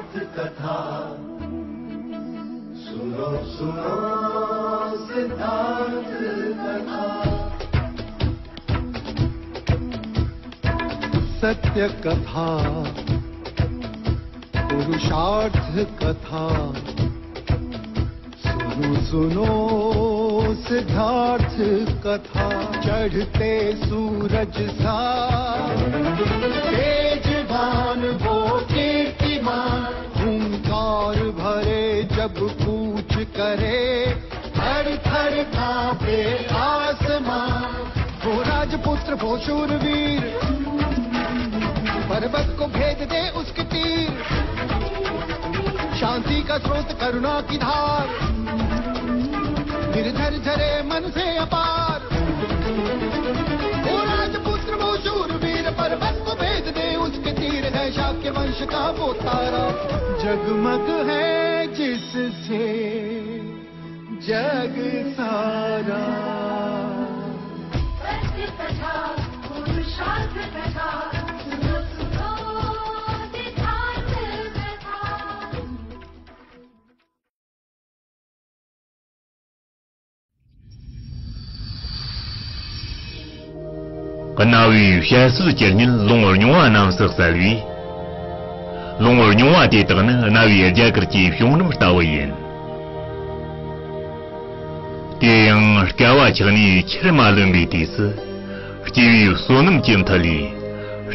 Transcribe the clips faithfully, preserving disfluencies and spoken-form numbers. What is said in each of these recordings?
कथा सुनो सुनो सिद्धांत कथा। सत्य कथा पुरुषार्थ कथा सुनो सुनो सिद्धार्थ कथा। चढ़ते सूरज सा तेजवान वो कीर्तिमान हुंकार भरे जब कूच करे थर थर कांपे आसमान। वो राजपुत्र वो शूरवीर पर्वत को भेद दे उसके तीर। शांति का स्रोत करुणा की धार गिरधर झरे मन से अपार। वो राजपुत्र वो शूरवीर पर्वत को भेद दे उसके तीर है शाक्य वंश का वो तारा। जगमग है जिससे जग सारा। सत्य कथा पुरुषार्थ कथा सुनो सुनो सिद्धांत कथा। གནའ་བོའི་བཤད་སྲོལ་གྱི་སྙིང་ལོང་བར་རྙིང་བ་རྣམས་སུ་གསལ་བས། ལོང་བར་རྙིང་བ་དེ་དག་ནི་གནའ་བོའི་རྒྱ་གར་གྱི་བྱུང་རིམ་ལྟ་བུ་ཡིན། དེ་ཡང་བསྐལ་བ་ཆགས་ནས་ཆར་མ་ལོན་པའི་དུས་སུ། སྐྱེ་བོའི་བསོད་ནམས་ཀྱི་མཐུ་ལས།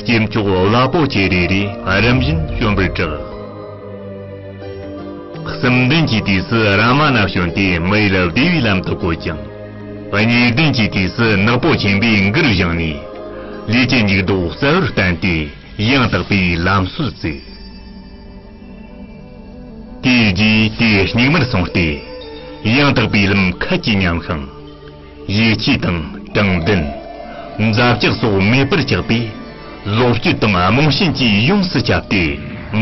སྐྱེས་མཆོག་བླ་པོ་ཆེ་རེ་རེ་རིམ་བཞིན་བྱོན་པར་གྲགས། གསུམ་ལྡན་གྱི་དུས་སུ་རཱ་མ་ན་བྱོན་ཏེ་མི་ཡུལ་བདེ་བའི་ལམ་དུ་བཀོད་ཅིང་། གཉིས་ལྡན་གྱི་དུས་སུ་ནག་པོ་ཆེན་པོའི་མགུར་བཞེངས་ནས། ལས་ཀྱི་འཇུག་ལྡོག་གསལ་བར་བསྟན་ཏེ་ཡང་དག་པའི་ལམ་སྲོལ་བཙུགས། དེའི་རྗེས་དེ་སྙིགས་མར་སོང་སྟེ། ཡང་དག་པའི་ལམ་ཁད་ཀྱིས་ཉམས་ཤིང་། ཡིད་ཆེས་དང་དྲང་བདེན། འཛའ་ལྕག་སོགས་མེད་པར་ཆགས་པས། ལོག་སྤྱོད་དང་རྨོངས་ཞེན་གྱིས་ཡོངས་སུ་ཁྱབ་སྟེ།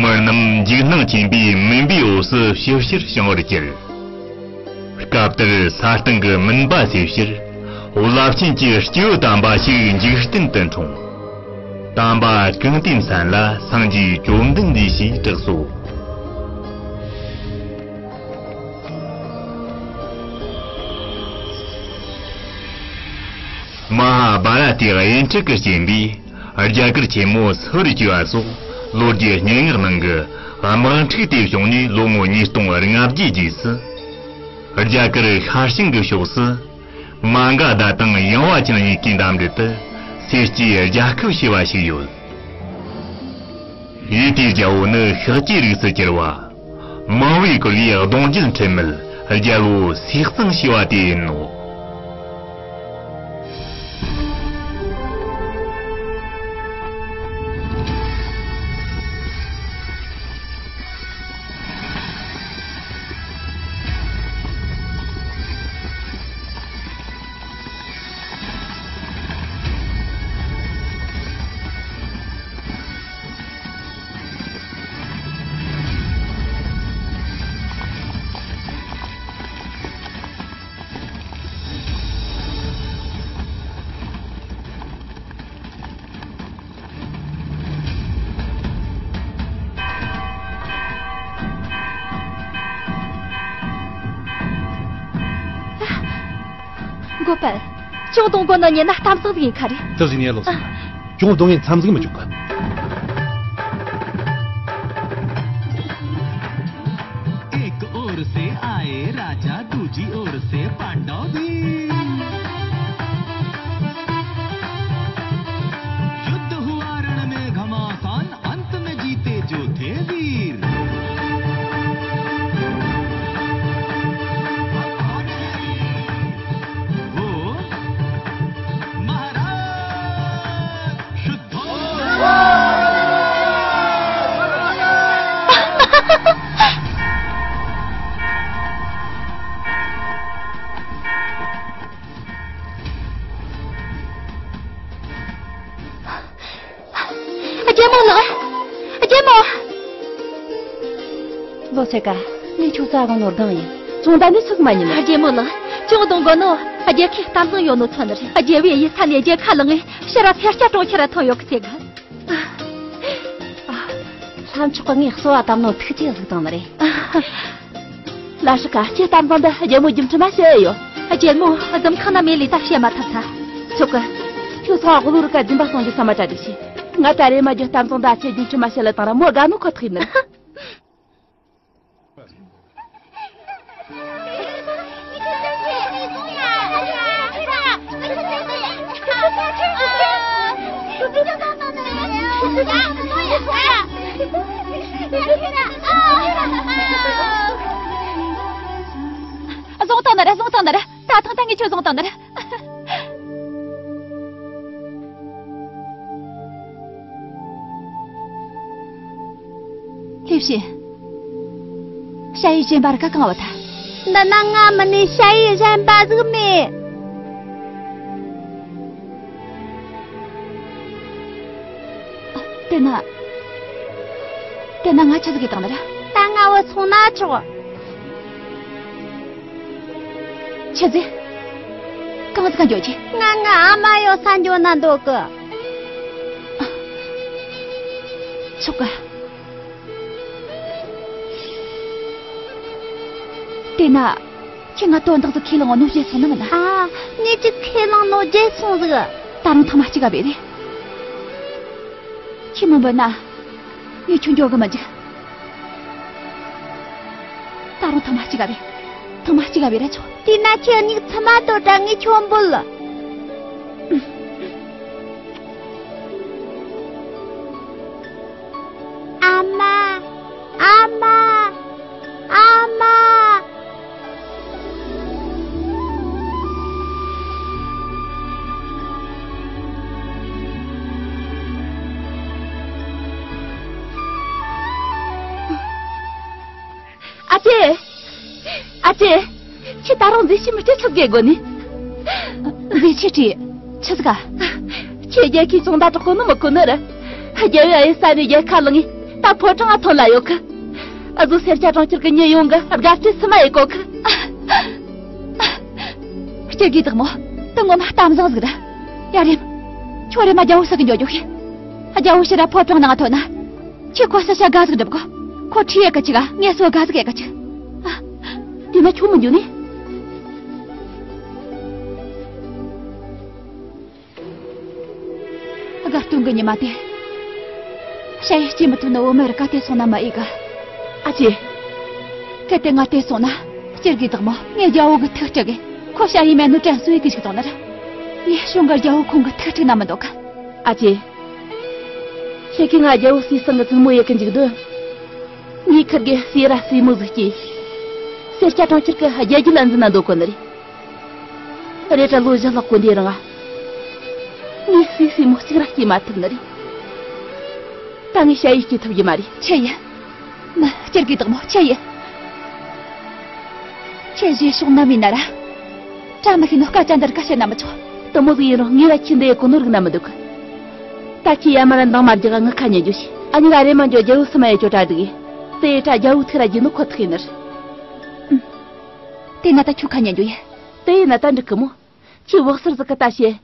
མི་རྣམས་འཇིགས་སྣང་ཆེན་པོའི་མུན་པའི་འོག་སུ་ཞིབ་ཞིར་བྱང་བར་གྱུར། སྐབས་དེར་ས་སྟེང་གི་མུན་པ་སེལ་ཕྱིར། རླབས་ཆེན་གྱི་སྐྱེས་བུ་དམ་པ་ཞིག་འཇིག་རྟེན་དུ་འཁྲུངས། དམ་པ་གང་དེའི་མཚན་ལ་སངས་རྒྱས་བཅོམ་ལྡན་འདས་ཞེས་གྲགས་སོ། མ་ཧཱ་བྷ་ར་ཏའི་དབྱེན་ཁྲིད་ཀྱི་རྐྱེན་པས། རྒྱ་གར་ཆེན་མོ་སིལ་བུར་གྱུར་པ་སོགས་ལོ་རྒྱུས་སྙན་ངག་ནང་གི་དམག་འཁྲུག་དེ་བྱུང་ནས་ལོ་ངོ་ཉིས་སྟོང་ལྔ་བརྒྱའི་རྗེས་སུ། རྒྱ་གར་ཤར་བྱང་གི་ཕྱོགས་སུ། མ་ག་དྷ་དང་ཡངས་པ་ཅན་གཉིས་ཀའི་འདབས་འབྲེལ་དུ་སེར་སྐྱའི་རྒྱལ་ཁབ་ཞེས་པ་ཞིག་ཡོད། ཡུལ་དེའི་རྒྱལ་པོ་ནི་ཤཱཀྱའི་རིགས་སུ་གྱུར་པ། མང་བས་བཀུར་བའི་གདུང་རྒྱུད་འཁྲུལ་མེད་རྒྱལ་པོ་སྲས་གཙང་ཞེས་པ་དེ་ཡིན་ནོ། འགོ་པལ། ཅུང་གདོང་གོ་ནོ་ཉེ་ན་གཏམ་བཟང་ཟིག་ཡིན་ཁ་རེད། དེ་ཟིག་ཉེ་ལོག་སོང་། ཅུང་གདོང་ངས་མཚམས་ཟིག་མི་བཅུག་གི། एक ओर से आए राजा, दूजी ओर से पांडव भी। युद्ध हुआ रण में घमासान, अंत में जीते जो थे वीर। वो महाराज शुद्ध རྒྱལ་མོ་ལགས། རྒྱལ་མོ། ལོ་ཚེ་ཀ། ངས་ཁྱོད་རྩ་གང་ནོར་གང་ཡིན། ཚོང་ད་ནི་སུག་མ་ཉིན། རྒྱལ་མོ་ལགས། ཅུང་གདོང་གོ་ནོ། རྒྱལ་ཁའི་གཏམ་བཟང་ཡོད་ནོ་ཚོད་ནི་རེད། རྒྱལ་བའི་ཡིད་ས་ནས་རྒྱལ་ཁ་ལངས་ངས་ཕྱིར་ར་ཕེར་སྐྱ་གྲོང་ཁྱེར་ར་ཐོན་ཡོད་གི་ཚེ་གི། ཨ། མཆོག་གི། ངས་གསོལ་བ་བཏབ་ནོ་ཐུགས་རྗེ་གཟིགས་བཏང་ནི་རེད། ལ་ཧྲི་ཀ། ཁྱེད་གཏམ་བཟང་འདི་རྒྱལ་མོ་སྒྱུ་འཕྲུལ་མ་བཤད་ཡོད། རྒྱལ་མོ་གཟིམ་ཁང་ན་མེད་ལས་ད་བཤད་མ་ཐུབ་ས། མཆོག་གི། ཁྱོད་སོང་ཨ་ལུ་རི་ཀ་སྦྱིན་པ་གཏོང་རྒྱུ་བསམ་མ་གྲ་སྒྲིག་བྱོས། ང་ད་རེ་མ་རྒྱུ་གཏམ་བཟང་འདི་ཨ་ཅེ་སྒྱུ་འཕྲུལ་མ་བཤད་ལ་བཏང་ར་མོ་དགའ་ནོ་ཁོ་ཐག་ཡིན་ནི། བཟུང་བཏང་ནི་རེད། བཟུང་བཏང་ནི་རེད། ད་ཐེངས་ད་ངས་ཁྱོད་བཟུང་བཏང་ནི་རེད། ལྷས་བྱིན། ཞ་ཡི་གཞན་པ་ར་ཀ་གང་བ་ད། འདི་ན་ང་མིན་ནི་ཞ་ཡི་གཞན་པ་ཟིག་མེད། དེ་ན། དེ་ན་ང་ཆི་ཟིག་གི་བཏང་ནི་ར། ད་ང་བུད་སོང་ན་ཆོག་ཆི་ཟིག་གང་ཟིག་ག་འགྱོ་རྒྱུ། ང་ང་ཨ་མ་ཡོད་ས་འགྱོ་ན་འདོད་གི། ཆོག་གི། དེ་ན། ཁྱེད་ང་དོན་དག་ཟིག་ཁས་བླངས་ནོ་བརྗེད་སོང་ནི་མིན་ན། ཨ། ངས་ཅིག་ཁས་བླངས་ནོ་བརྗེད་སོང་ཟིག་ད་རུང་ཐེངས་མ་གཅིག་ག་བས་རེད། ཁྱེད་མི་འབོད་ན། ངས་ཁྱོད་འགྱོ་གི་མི་འཇུག་ད་རུང་ཐེངས་མ་གཅིག་ག་བས། ཐེངས་མ་གཅིག་ག་བས་ར་ཆོག་དེ་ན་ཁྱེད་གཉིས་ཚུད་མ་དོ་དྲ་ངས་ཁྱོད་འབོད། ཨ་མ། ཨ་མ། ཨ་མ། ཨ་ཅེ། ཨ་ཅེ། ཁྱེད་ད་རུང་མཛེས་ཤིང་མི་སྤྲད་ཆོག་གེ་དགོ་ནི། མཛེས་ཤིང་སྤྲད། ཆི་ཟིག་ག་ཁྱེད་རྒྱལ་ཁའི་ཅུང་ད་དྲག་གོ་ནི་མི་གོ་ནི་ར། རྒྱལ་བའི་ཨ་ཡེ་ས་ནས་རྒྱལ་ཁ་ལངས་ངས་ད་ཕོ་བྲང་ང་ཐོན་ལ་ཡོད་གི། ཨ་ཟོ་སེར་སྐྱ་གྲོང་ཁྱེར་གི་མྱི་ཡོང་གི་དགའ་བསུ་སི་མ་ཡེ་གོ་གི། སྤྱིར་གི་བདག་མོ། ད་ངོ་མ་གཏམ་བཟང་ཟིག་ར། ཡ་རེམ། ཁྱོད་རེམ་མ་རྒྱལ་བོ་ས་གི་འགྱོ་རྒྱུ་ཤི། རྒྱལ་བོ་ཤི་ར་ཕོ་བྲང་ནང་ཐོན་ན། ཁྱེད་ཁོ་ས་ཤ་དགའ་ཟིག་སྒྲུབ་གོ་ཁོ་ཁྲིད་ཡེ་ག་ཅིག་ཨ་ངས་སོ་དགའ་ཟིག་ཡེ་ག་ཅིག་ཨ། དེ་ན་ཁྱོད་མི་འགྱོ་ནི། དགའ་སྟོན་གི་ཉི་མ་དེ། ཞ་ཡི་སྐྱེས་མི་ཐུབ་ནི་བུ་མོ་རི་ཀ་དེ་སོང་ན་མ་ཨེ་ག་ཨ་ཅེ། གལ་ཏེ་ང་དེ་སོང་ན་སྤྱིར་གི་བདག་མོ་ངས་རྒྱལ་བོ་གི་ཐུགས་སྤྲད་གི་ཁོ་ཞ་ཡི་མེད་ནོ་དྲན་གསོ་ཡེ་གི་ཞིག་དང་ནར། ངས་གཞུང་གི་རྒྱལ་བོ་ཁོང་གི་ཐུགས་འཁྲིག་ན་མི་འདོད་གི་ཨ་ཅེ། ཁྱེད་ཀྱིས་ང་རྒྱལ་བོ་སུའི་སང་གི་བཙུན་མོ་ཡེ་གི་འཇུག་དོན། ངའི་ཁུར་གི་སུའི་ར་སུའི་མོ་ཟིག་སྐྱེས། སེར་སྐྱ་གྲོང་ཁྱེར་གི་རྒྱལ་རྒྱུད་ལ་འཛིན་ན་འདོད་གོ་ནི་རེད། རེད་དྲ་ལོ་བཞི་ལྷག་གོ་འདི་རང་ཨ། ངའི་སུའི་སུའི་མོ་གཅིག་ར་སྐྱེས་མ་ཐུབ་ནི་རེད། ད་ངས་ཞ་ཡི་སྐྱེས་ཐུབ་རྒྱུ་མ་རེད། ཆི་ཡི། མི་སྤྱིར་གི་བདག་མོ་ཆི་ཡི། ཁྱེད་རྗེས་ཕྱོགས་ནམ་ཡིན་ན་ར། བཀྲ་མི་ཤིས་ནོ་སྐད་ཆ་འདི་རིགས་ཀ་བཤད་ན་མི་ཆོག་དེ་མོ་ཟིག་ཡིན་རུང་ངས་ར་ཁྱི་འདི་ཡེ་གོ་ནོ་རིག་ན་མི་འདུག་ད་ཁྱི་ཡ་མ་ར་འདང་མ་རྒྱག་ངི་ཁ་ཉན་རྒྱུ་ཞིག་ཨ་ནི་ག་རེ་མ་འཇོ་རྒྱལ་བོ་སུ་མ་ཡེ་ཅོ་གྲ་འགྲིག་ཡེ། དེ་ཡེ་དྲ་རྒྱལ་བོ་ཐུག་ར་རྒྱུ་ནོ་ཁོ་ཐག་ཡིན་ནི་རེད། དེ་ན་ད་ཁྱོད་ཁ་ཉན་རྒྱུ་ཡེ། དེ་ཡིན་ན་ད་འགྲིག་གི་མོ། ཁྱི་བག་སར་ཟིག་གི་ད་བཤད།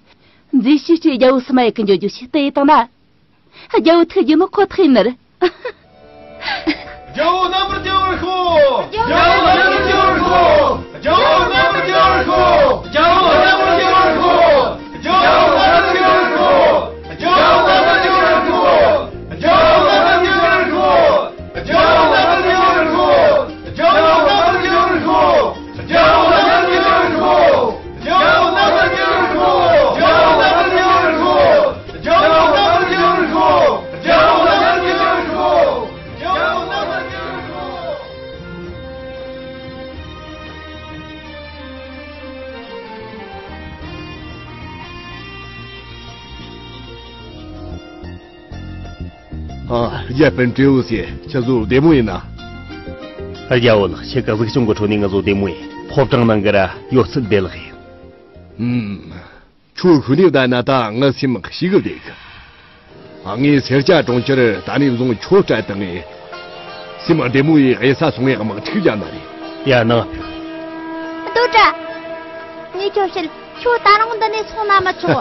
མཛེས་ཤིང་སྤྲས་རྒྱལ་བོ་སུ་མ་ཡེ་གི་འཇོ་རྒྱུ་ཞིག་དེ་ཡེ་བཏང་ན། རྒྱལ་བོ་ཐུག་རྒྱུ་ནི་ཁོ་ཐག་ཡིན་ནི་རེད། རྒྱལ་བོ་རྣམ་པར་རྒྱལ་བར་ཤོག་རྒྱལ་བོ་རྣམ་པར་རྒྱལ་བར་ཤོག་རྒྱལ་བོ་རྣམ་པར་རྒྱལ་བར་ཤོག་རྒྱལ་བོ་རྣམ་པར་རྒྱལ་བར་ཤོག་རྒྱལ་བོ་རྣམ་པར་རྒྱལ་བར་ཤོག་རྒྱལ་བོ་རྣམ་པར་རྒྱལ་བར་ཤོག་རྒྱལ་བོ་རྣམ་པར་རྒྱལ་བར་ཤོག་ཨ། རྒྱལ་དཔོན་དྲེའུ་ཟེར་ཁྱེད་ཚོ་བདེ་མོ་ཡིན་ན། རྒྱལ་བོ་ལགས། ཁྱེད་ཀྱི་གཟིགས་སྐྱོང་གི་ཁྲོད་ནས་ང་ཚོ་བདེ་མོ་ཡིན། ཕོ་བྲང་ནང་གི་ར་ཡོད་ཚད་བདེ་ལེགས་ཡིན། ཨུམ། ཁྱོད་ཤུལ་ནས་བསྡད་ན་ད་ངའི་སེམས་ཞེ་གི་བདེ་གི། ངས་སེར་སྐྱ་གྲོང་ཁྱེར་ད་ནས་བཟུང་ཁྱོད་སྤྲད་བཏང་ངས། སེམས་བདེ་མོ་ཡི་གཡུལ་ས་སོང་ངས་དམག་འཁྲུག་རྒྱག་ན་རེད། ཡ་ནང་ཕུག་རྡོ་བཀྲ། ངས་ཁྱོད་བཤད། ཁྱོད་ད་རུང་འདི་ནས་སོང་ན་མི་ཆོག་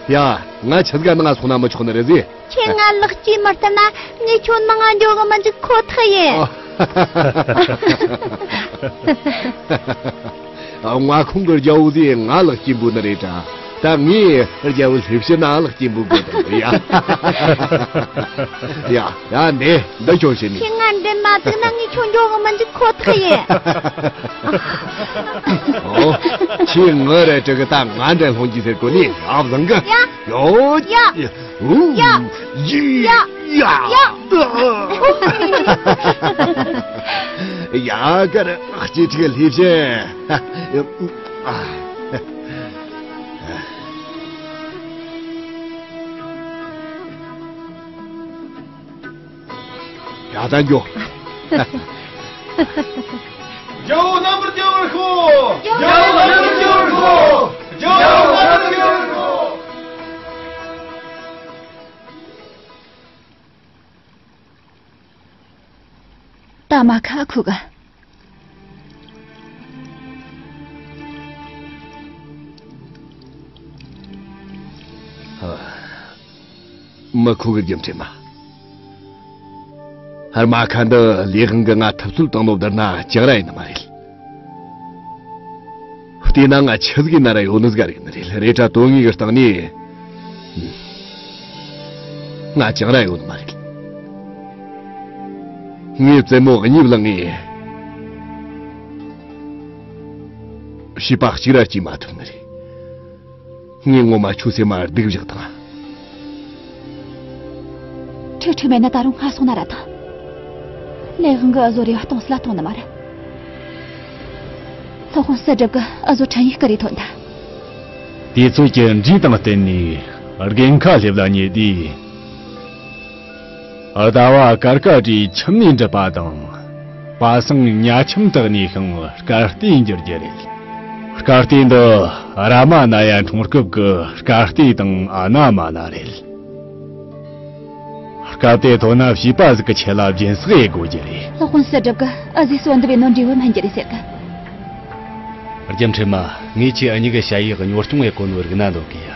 ཡ། ང་ཆི་ཟིག་ག་ནང་ང་སོང་ན་མི་ཆོག་ནི་རེད་ཟེ། ཁྱེད་ང་ལག་སྐྱེས་མི་ལྟར་ན་ངས་ཁྱོད་ནང་ང་འགྱོ་གི་མི་འཇུག་ཁོ་ཐག་ཡིན། ཨ། མངའ་ཁོངས་ཀྱི་རྒྱལ་པོ་དེ་ང་ལག་སྐྱེས་འབུལ་ནི་རེད་དྲ། ད་ངས་རྒྱལ་པོ་ལྷས་བྱིན་ན་ལག་སྐྱེས་འབུལ་དགོས་དང་ཡ། ཡ། ཡ། འདི་འདི་ཁྱོད་བྱིན་ནི། ཁྱེད་ང་འདྲེན་མ་བཏུག་ན་ངས་ཁྱོད་འགྱོ་གི་མི་འཇུག་ཁོ་ཐག་ཡིན། ཨོ། ཁྱེད་ངུ་རེ་དྲུག་གི་ད་ང་འདྲེན་སློང་གི་ཟེར་གོ་ནི་ཡབ་བཟང་གི། ཡ། ཡོད། ཡ། ཡ། ཡ། ཡ། ཡ། ཡ། ཡ། ཡ། ཀར་སྐྱེས་ཕྲུག་ལྷས་བྱིན། ཨ། ཡ། ད་འགྱོ། རྒྱལ་པོ་རྣམ་པར་རྒྱལ་བར་ཤོག་རྒྱལ་པོ་རྣམ་པར་རྒྱལ་བར་ཤོག་རྒྱལ་པོ་རྣམ་པར་རྒྱལ་བར་ཤོག་ད་མ་ཁ་ཁུ་ག། མི་ཁུ་གི་རྒྱུ་མཚན་མ། ཧར་མ་ཁ་འདི་ལས་དབང་གི་ང་ཐུབ་ཚོད་བཏང་ནོ་བསྡུར་ན་ཅང་ར་ཡིན་ནི་མ་རེད། བལྟས་ན་ང་ཆི་ཟིག་ཡིན་ན་ར་ཡོད་ནི་ཟིག་རེད་ནི་རེད། རེད་དྲ་དོན་དངོས་ཀྱི་སྟེང་ནས་ང་ཅང་ར་ཡོད་ནི་མ་རེད། ངའི་བཙུན་མོ་གཉིས་བླངས་ངས་བྱིས་པ་གཅིག་ར་སྐྱེས་མ་ཐུབ་ནི་རེད། ངས་ངོ་མ་ཁྱོད་སེམས་མ་སྡུག་བཞག་དང་། ཁྲིག་ཁྲིག་མེད་ན་ད་རུང་སྔ་སོང་ན་ར་ཐང་། ལས་དབང་གི་ཨ་ཟོ་རེ་བ་གཏོང་སྲིད་ལ་གཏོང་ནི་མ་རེད། སློབ་དཔོན་གསལ་སྒྲུབ་ཀྱི་ཨ་ཟོ་ཕྲན་ཡིག་སྐུ་རེ་ཐོན་ད། དུས་ཚོད་ཀྱི་འགྲོས་དང་བསྟུན་ནས་དགུན་ཁ་སླེབས་ལ་ཉེ་དུས། ཟླ་བ་སྐར་ཀ་རེའི་ཁྱིམ་ནས་འགྲུབ་པ་དང་། པ་སངས་ཉ་ཁྱིམ་དག་ནས་ཤིང་སྐར་ལྟས་འགྱུར་རྒྱུ་རེད། སྐར་ལྟས་འདི་རཱ་མ་ན་ཡ་འཁྲུངས་སྐབས་ཀྱི་སྐར་ལྟས་དང་ཨ་ན་མ་ན་རེད། སྐབས་དེ་ཐོན་ན་བྱིས་པ་ཟིག་གི་ཆེད་ལ་སྦྱིན་སྲེག་ཡེད་དགོས་རྒྱུ་རེད། སློབ་དཔོན་གསལ་སྒྲུབ་ཀྱིས་ཨ་ཟི་སོ་འདི་བའི་ནོར་འདྲེ་བོ་སྨན་རྒྱུ་རེད་ཟེར་གི། རྒྱུ་མཚན་མ། ངས་ཁྱེད་ཨ་མྱེས་ཀྱི་ཞ་ཡིས་གཉོར་སྐྱོང་ཡེད་གོ་ནོ་རིག་ན་འདོད་གི་ཡ།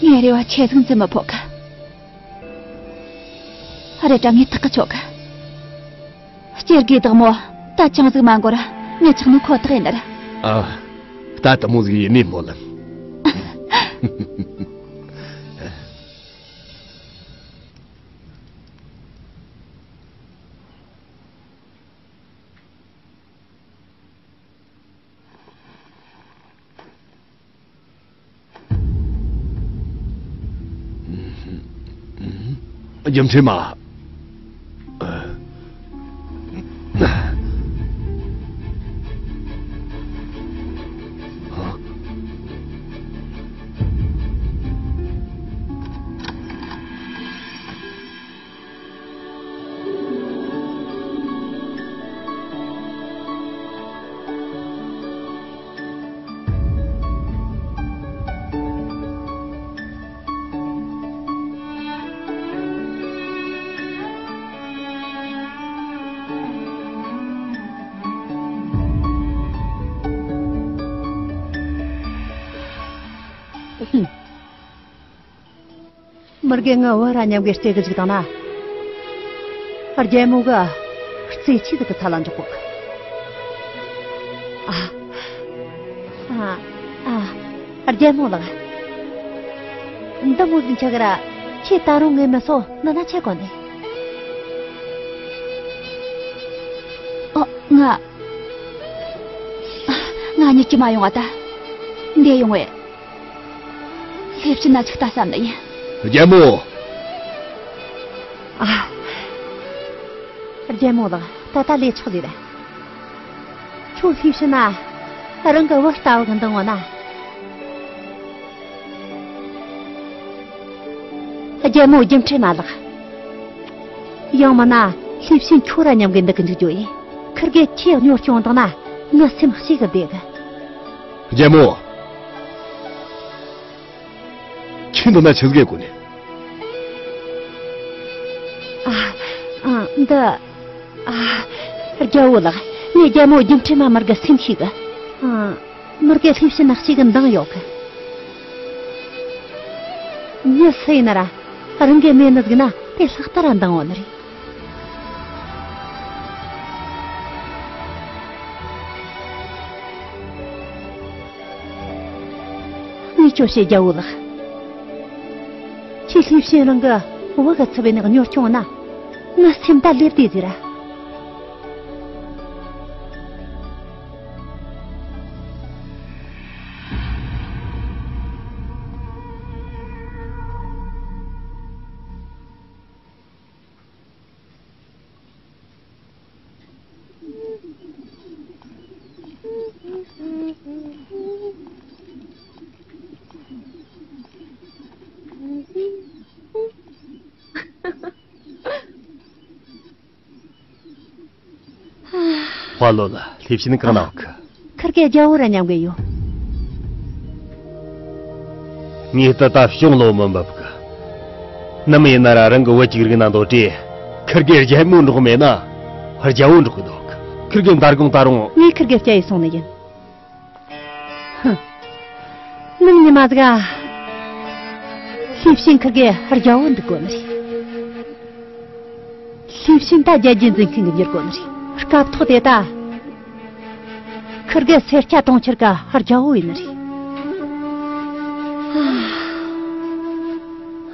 ངའི་རེ་བ་ཆེ་ཟིག་འཛིན་མི་ཕོད་གི། རེད་དྲ་ངས་ཐག་གི་ཆོད་གི། སྐྱེ་དགུའི་བདག་མོ་ད་ཅང་ཟིག་མ་འགོར་ར་ངས་ཆགས་ནི་ཁོ་ཐག་ཡིན་ནི་ར། ཨ། ད་དེ་མོ་ཟིག་ཡིན་ནི་མོ་ལ། རྒྱུ་མཚན་མ། མི་རྒན་ང་བུ་ར་མཉམ་གི་སྐྱེ་གི་ཅིག་དང་ན། རྒྱལ་མོ་གི་རྩེ་ཆི་ཟིག་གི་ཚ་ལ་འཇོག་གོ། ཨ། ཨ། ཨ། རྒྱལ་མོ་ལགས། འདི་མོ་ཟིན་ཆ་གི་ར། ཁྱེད་ད་རུང་ངའི་མི་སོ་ན་ན་ཆ་གོ་ནི། ཨ། ང་། ང་གཉིད་ཀྱི་མ་ཡོང་བ་ད། འདས་ཡོང་བས། ལྷས་བྱིན་ན་ཆིག་ལྟ་བསམ་ནི་ཡིན། རྒྱལ་མོ། ཨ། རྒྱལ་མོ་ལགས། ད་ལྟ་ལས་ཆོག་ལེ་ར། ཁྱོད་ལྷས་བྱིན་ན་རང་གི་བུ་ལྟ་བུ་གི་འདང་བ་ན། རྒྱལ་མོ་རྒྱུ་འབྲས་མ་ལགས། ཡང་མིན་ན་ལྷས་བྱིན་ཁྱོད་ར་མཉམ་གི་འདུག་གི་འཇུག་རྒྱུ་ཡིན། ཁིར་གེ་ཁྱེད་གཉོར་སྐྱོང་དང་ན་ངའི་སེམས་ཤིག་གི་བདེ་གི། རྒྱལ་མོ། ཁྱེད་འདི་ན་ཆི་ཟིག་གོ་ནས། ཨ། ཨ། འདི། ཨ། རྒྱལ་བོ་ལགས། ངས་རྒྱལ་མོ་རྒྱུ་འབྲས་མ་མར་གི་སེམས་ཤིག་གི། ཨ། མར་གི་ལྷས་བྱིན་ན་གཅིག་གི་འདང་ཡོད་གི། མྱི་སུ་ཡིན་ན་ར། རང་གི་མེད་ནི་ཟིག་ན་དེ་ལྷག་ལྟ་ར་འདང་བ་ནི་རེད། ངས་ཁྱོད་བཤད་རྒྱལ་བོ་ལགས། ཁྱེད་ལྷས་བྱིན་རང་གི་བུ་ག་ཚུད་པའི་ནས་གཉོར་སྐྱོང་ན། ངའི་སེམས་ད་ལེབ་དེ་ཟེར་ར། ཧ་ལོ་ལ། ལྷས་བྱིན་གང་ན་ཡོད་གི། ཁིར་གེ་རྒྱལ་བོ་ར་མཉམ་གི་ཡོད། ངས་ད་ལྟ་བྱུང་ལོ་མི་འབབ་གི། ནམ་ཡིན་ན་ར་རང་གི་བུ་གཅིག་རིག་ན་འདོད་དྲེ། ཁིར་གེ་རྒྱལ་མོ་འགྲོགས་མེད་ན། རྒྱལ་བོ་འགྲོགས་གི་འདུག་ཁིར་གེ་མདར་དགོང་ད་རུང་། ངས་ཁིར་གེ་སྐྱ་ཡི་སོང་ནི་ཡིན། ཧུམ། ནམ་ཉི་མ་ཟིག་ག་ལྷས་བྱིན་ཁིར་གེ་རྒྱལ་བོ་འདུག་གོ་ནི་རེད། ལྷས་བྱིན་ད་རྒྱལ་རྒྱུད་འཛིན་མཁན་གི་འགྱུར་གོ་ནི་རེད། སྐབས་ཐོག་དེ་ད་ཁིར་གེ་སེར་སྐྱ་གྲོང་ཁྱེར་ག་རྒྱལ་བོ་ཡིན་ནི་རེད།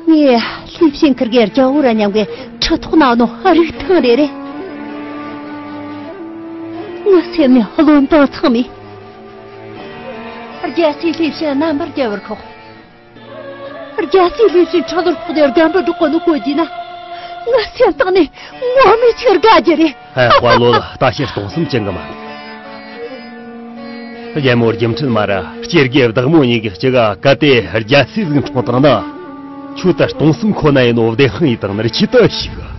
ངས་ལྷས་བྱིན་ཁིར་གེ་རྒྱལ་བོ་ར་མཉམ་གི་ཁྲི་ཐོག་ན་ནོ་རིག་ཐང་རེ་རེ། ངའི་སེམས་ནས་བློ་འབངས་ཚང་མས། རྒྱལ་སྲས་ལྷས་བྱིན་རྣམ་པར་རྒྱལ་བར་ཁོག་རྒྱལ་སྲས་ལྷས་བྱིན་ཁྲི་ལོར་ཕོག་སྟེ་རྒན་པོ་སྒྲོག་གོ་ནོ་གོ་རྒྱུ་ན། ངའི་སེམས་གཏིང་ནས་ངོ་མས་ཆེར་དགའ་རྒྱུ་རེད། ཧ། དཔའ་ལོ་ལ་ད་ཕྱིར་སྟོང་གསུམ་ཅན་གི་མ་འདུག་རྒྱལ་མོ་སྒྱུ་འཕྲུལ་མ་ར་སྐྱེ་དགུའི་བདག་མོ་གཉིས་ཀྱི་གཅིག་ག་གལ་ཏེ་རྒྱལ་སྲས་ཟིག་འཁྲུངས་བཏང་ན། ཁྱོད་ད་སྟོང་གསུམ་ཁོ་ན་ཡིན་ནོ་བདེན་དཔང་ཡིན་དང་ནི་ཆེད་དུ་ཞིག་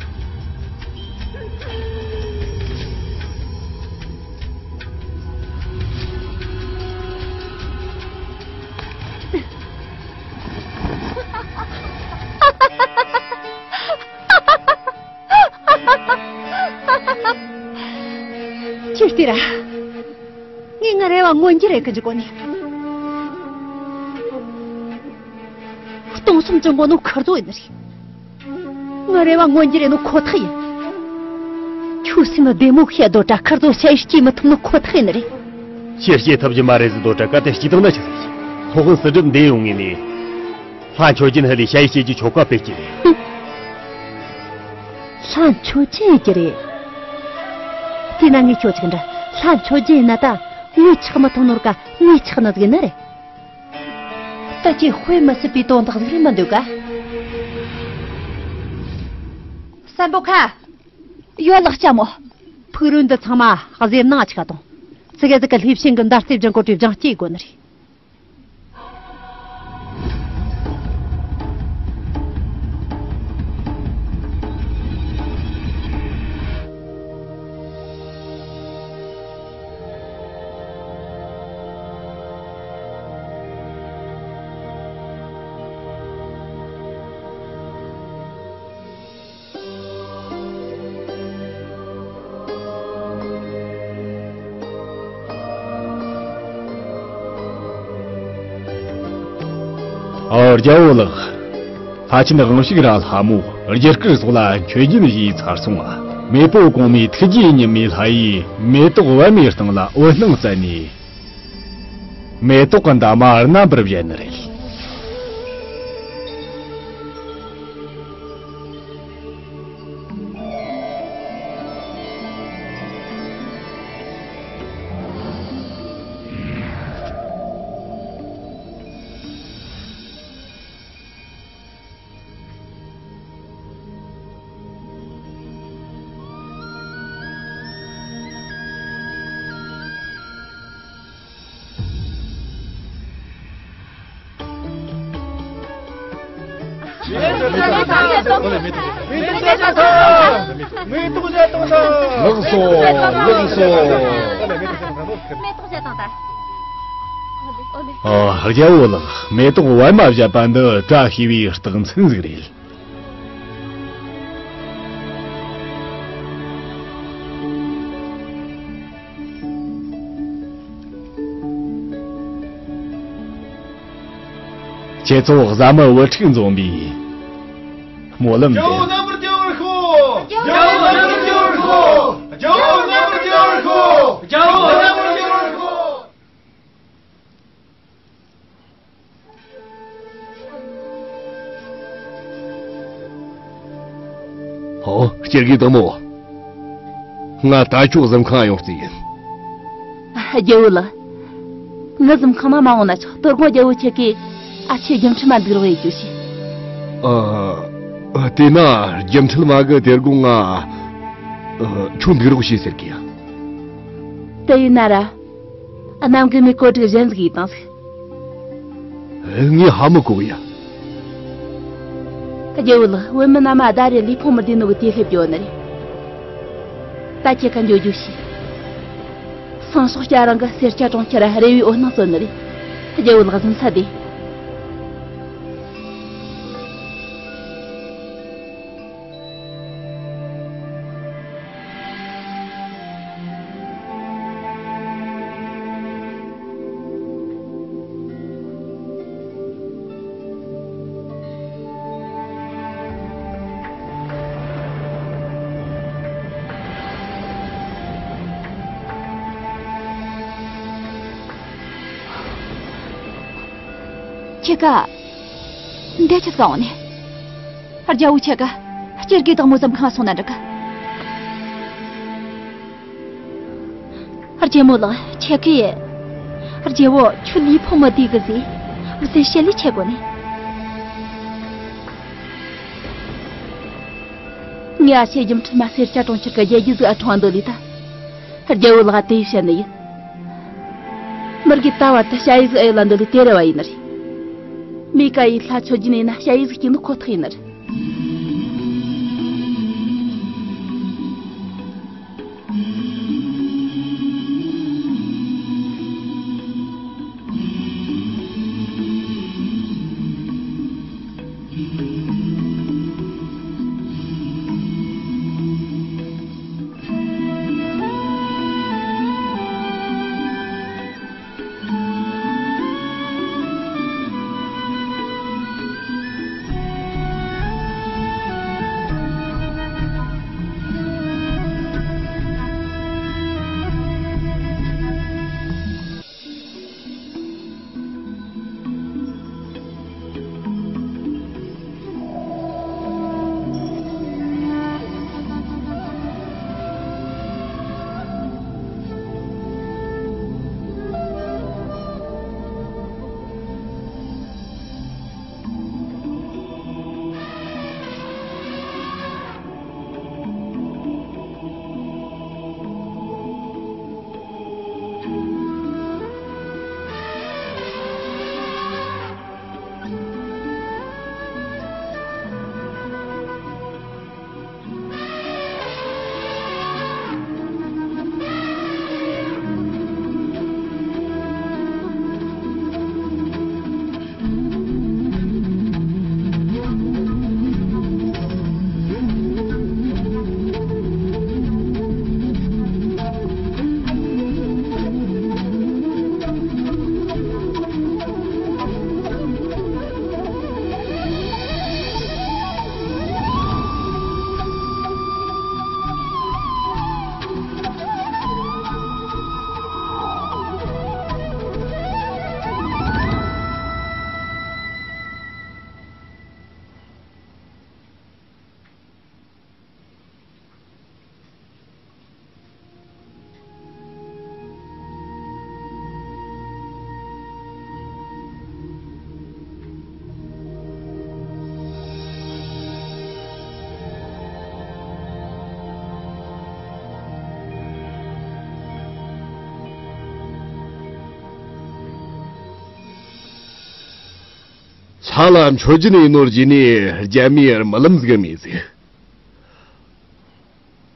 ཅི་སྟེ་ར། ངས་ངའི་རེ་བ་མངོན་འགྱུར་རེ་གི་འཇུག་གོ་ནི། སྟོང་གསུམ་ཅན་གོ་ནོ་ཁིར་ཚོ་ཡིན་ནི་རེད། ངའི་རེ་བ་མངོན་འགྱུར་རེ་ནོ་ཁོ་ཐག་ཡིན། ཁྱོད་སེམས་བདེ་མོ་བཤད་དོ་དྲ་ཁིར་ཚོ་ཞ་ཡིས་སྐྱེ་མི་ཐུབ་ནོ་ཁོ་ཐག་ཡིན་ནི་རེད། ཁྱེད་སྐྱེ་ཐུབ་ཀྱི་མ་རེད་ཟེར་དོ་དྲ་གལ་ཏེ་སྐྱེ་བཏང་ན་ཆི་ཟིག་སློབ་དཔོན་སྲིད་སྒྲུབ་འདི་ཡོང་ངེས་ནས། ལྷ་མཆོད་སྦྱིན་ཧི་ལས་ཞ་ཡིས་སྐྱེ་རྒྱུ་ཆོ་ག་སྤེལ་གྱི་རེད། ལྷ་མཆོད་སྦྱིན་ཡོད་ཀྱི་རེད། དེས་ན་ངས་ཁྱོད་ཅིག་འདྲ་ལྷ་མཆོད་སྦྱིན་ཡིན་ན་ད་ངས་ཆགས་མི་ཐུབ་ནོར་ག་ངས་ཆགས་ནི་ཟིག་ཡིན་ནི་རེད། ད་ཅི་དཔེ་མི་སྲིད་པའི་དོན་དག་ཟིག་རེད་མི་འདུག་ག་བསམ་པོ་ཁ། ཡོད་ལགས་ལྕམ་མོ། ཕུག་རོན་འདི་ཚང་མ་གཟེབ་ནང་ཆིག་གཏོང་། ཙི་གེ་ཟིག་གི་ལྷས་བྱིན་གི་མདའ་རྩེ་སྦྱང་གོ་དྲི་སྦྱང་སྐྱེ་དགོ་ནི་རེད། ཨོ། རྒྱལ་བོ་ལགས། ལྷ་ཆེན་དབང་ཕྱུག་ར་ལྷ་མོ་རྒྱུ་སྐར་སོགས་ལ་མཆོད་སྦྱིན་བཞེས་ཚར་སོང་ང་། མེས་པོ་གོང་མའི་ཐུགས་རྗེའི་ཉི་མའི་ལྷ་ཡིས་མེ་ཏོག་པད་མའི་སྟེང་ལ་འོད་སྣང་བསྩལ་ནས། མེ་ཏོག་གི་འདབ་མ་རྣམ་པར་བཞད་ནི་རེད། ལགས་སོ། ལགས་སོ། ཨ། རྒྱལ་བོ་ལགས། མེ་ཏོག་པད་མ་བཞད་པ་འདི་བཀྲ་ཤིས་པའི་རྟགས་མཚན་ཟིག་རེད། ཁྱེད་ཚོ་བཟའ་མི་བུ་ཕྲུག་འཛོམས་པའི་སྨོན་ལམ་རྒྱལ་པོ་འདེབས། རྣམ་པར་རྒྱལ་བར་ཤོག་རྒྱལ་པོ་རྣམ་པར་རྒྱལ་བར་ཤོག་རྒྱལ་པོ་རྣམ་པར་རྒྱལ་བར་ཤོག་རྒྱལ་པོ་རྣམ་པར་རྒྱལ་བར་ཤོག་ཨོ། སྤྱིར་གི་དང་མོ། ང་ད་ཁྱོད་གཟིམ་ཁང་ཡོང་རྩིས་ཡིན། རྒྱལ་བོ་ལགས། ངའི་གཟིམ་ཁང་ནང་མ་འོང་ན་ཆོག་དོ་དགོང་རྒྱལ་བོ་ཁྱེད་ཀྱིས་ཨ་ཆེ་རྒྱུ་འཕྲུལ་མ་འདུག་རོགས་ཡེད་རྒྱུ་ཞིག་ཨ། དེས་ན་རྒྱུ་འཕྲུལ་མ་གི་དེ་དགོང་ང་ཁྱོད་འདུག་རོགས་བྱེད་ཟེར་གི་ཡ། དེ་ཡིན་ན་ར། གནམ་གི་མི་བཀོད་སྒྲིག་གཞན་ཟིག་ཡིན་དང་ཟིག་ངས་ཧ་མི་གོ་ཡ། རྒྱལ་བོ་ལགས། བོད་མི་རྣམས་ཨ་ད་རེ་ལུས་ཕུང་མི་བདེ་ནོ་གི་དེ་སླེབས་ཡོད་ནི་རེད། ད་ཁྱེད་ཀ་འགྱོ་རྒྱུ་ཞིག་སང་ཞོགས་སྐྱ་རང་གི་སེར་སྐྱ་གྲོང་ཁྱེར་རེ་བའི་འོད་སྣང་སྩོལ་ནི་རེད། རྒྱལ་བོ་ལགས་གཟིམ་ས་དེ། ཁྱེད་ཀ་འདི་ཆི་ཟིག་འོང་ནས། རྒྱལ་བོ་ཁྱེད་ཀ་སྤྱིར་གི་དང་མོ་གཟིམ་ཁང་སོང་ན་འགྲིག་གི་རྒྱལ་མོ་ལགས། ཁྱེད་ཀྱིས་རྒྱལ་བོ་ཁྱོད་ལུས་ཕུང་མི་བདེ་གི་ཟེར་ཟེར་བཤད་ལས་ཆེ་གོ་ནས། ངས་ཨ་ཆེ་རྒྱུ་འཕྲུལ་མ་སེར་སྐྱ་གྲོང་ཁྱེར་གི་རྒྱལ་རྒྱུ་ཟིག་ཨ་འཕྲོང་འདོད་ལས་ད། རྒྱལ་བོ་ལགས་དེ་བཤད་ནི་ཡིན། མི་རྒས་ད་བར་དུ་ཞ་ཡི་ཟིག་ཨེ་ལ་འདོད་ལས་དེ་རེ་བ་ཡིན་ནི་རེད། མི་ཀ་ཡི་ལྷ་ཆོས་རྒྱུན་ཡིན་ན་ཞ་ཡི་ཟིག་སྐྱིད་ནི་ཁོ་ཐག་ཡིན་ནི་རེད། ལྷ་ལ་མཆོད་སྦྱིན་ཡིན་ནོར་གྱིས་ནི་རྒྱལ་མིའི་རྨི་ལམ་ཟིག་མེད་ཟིག་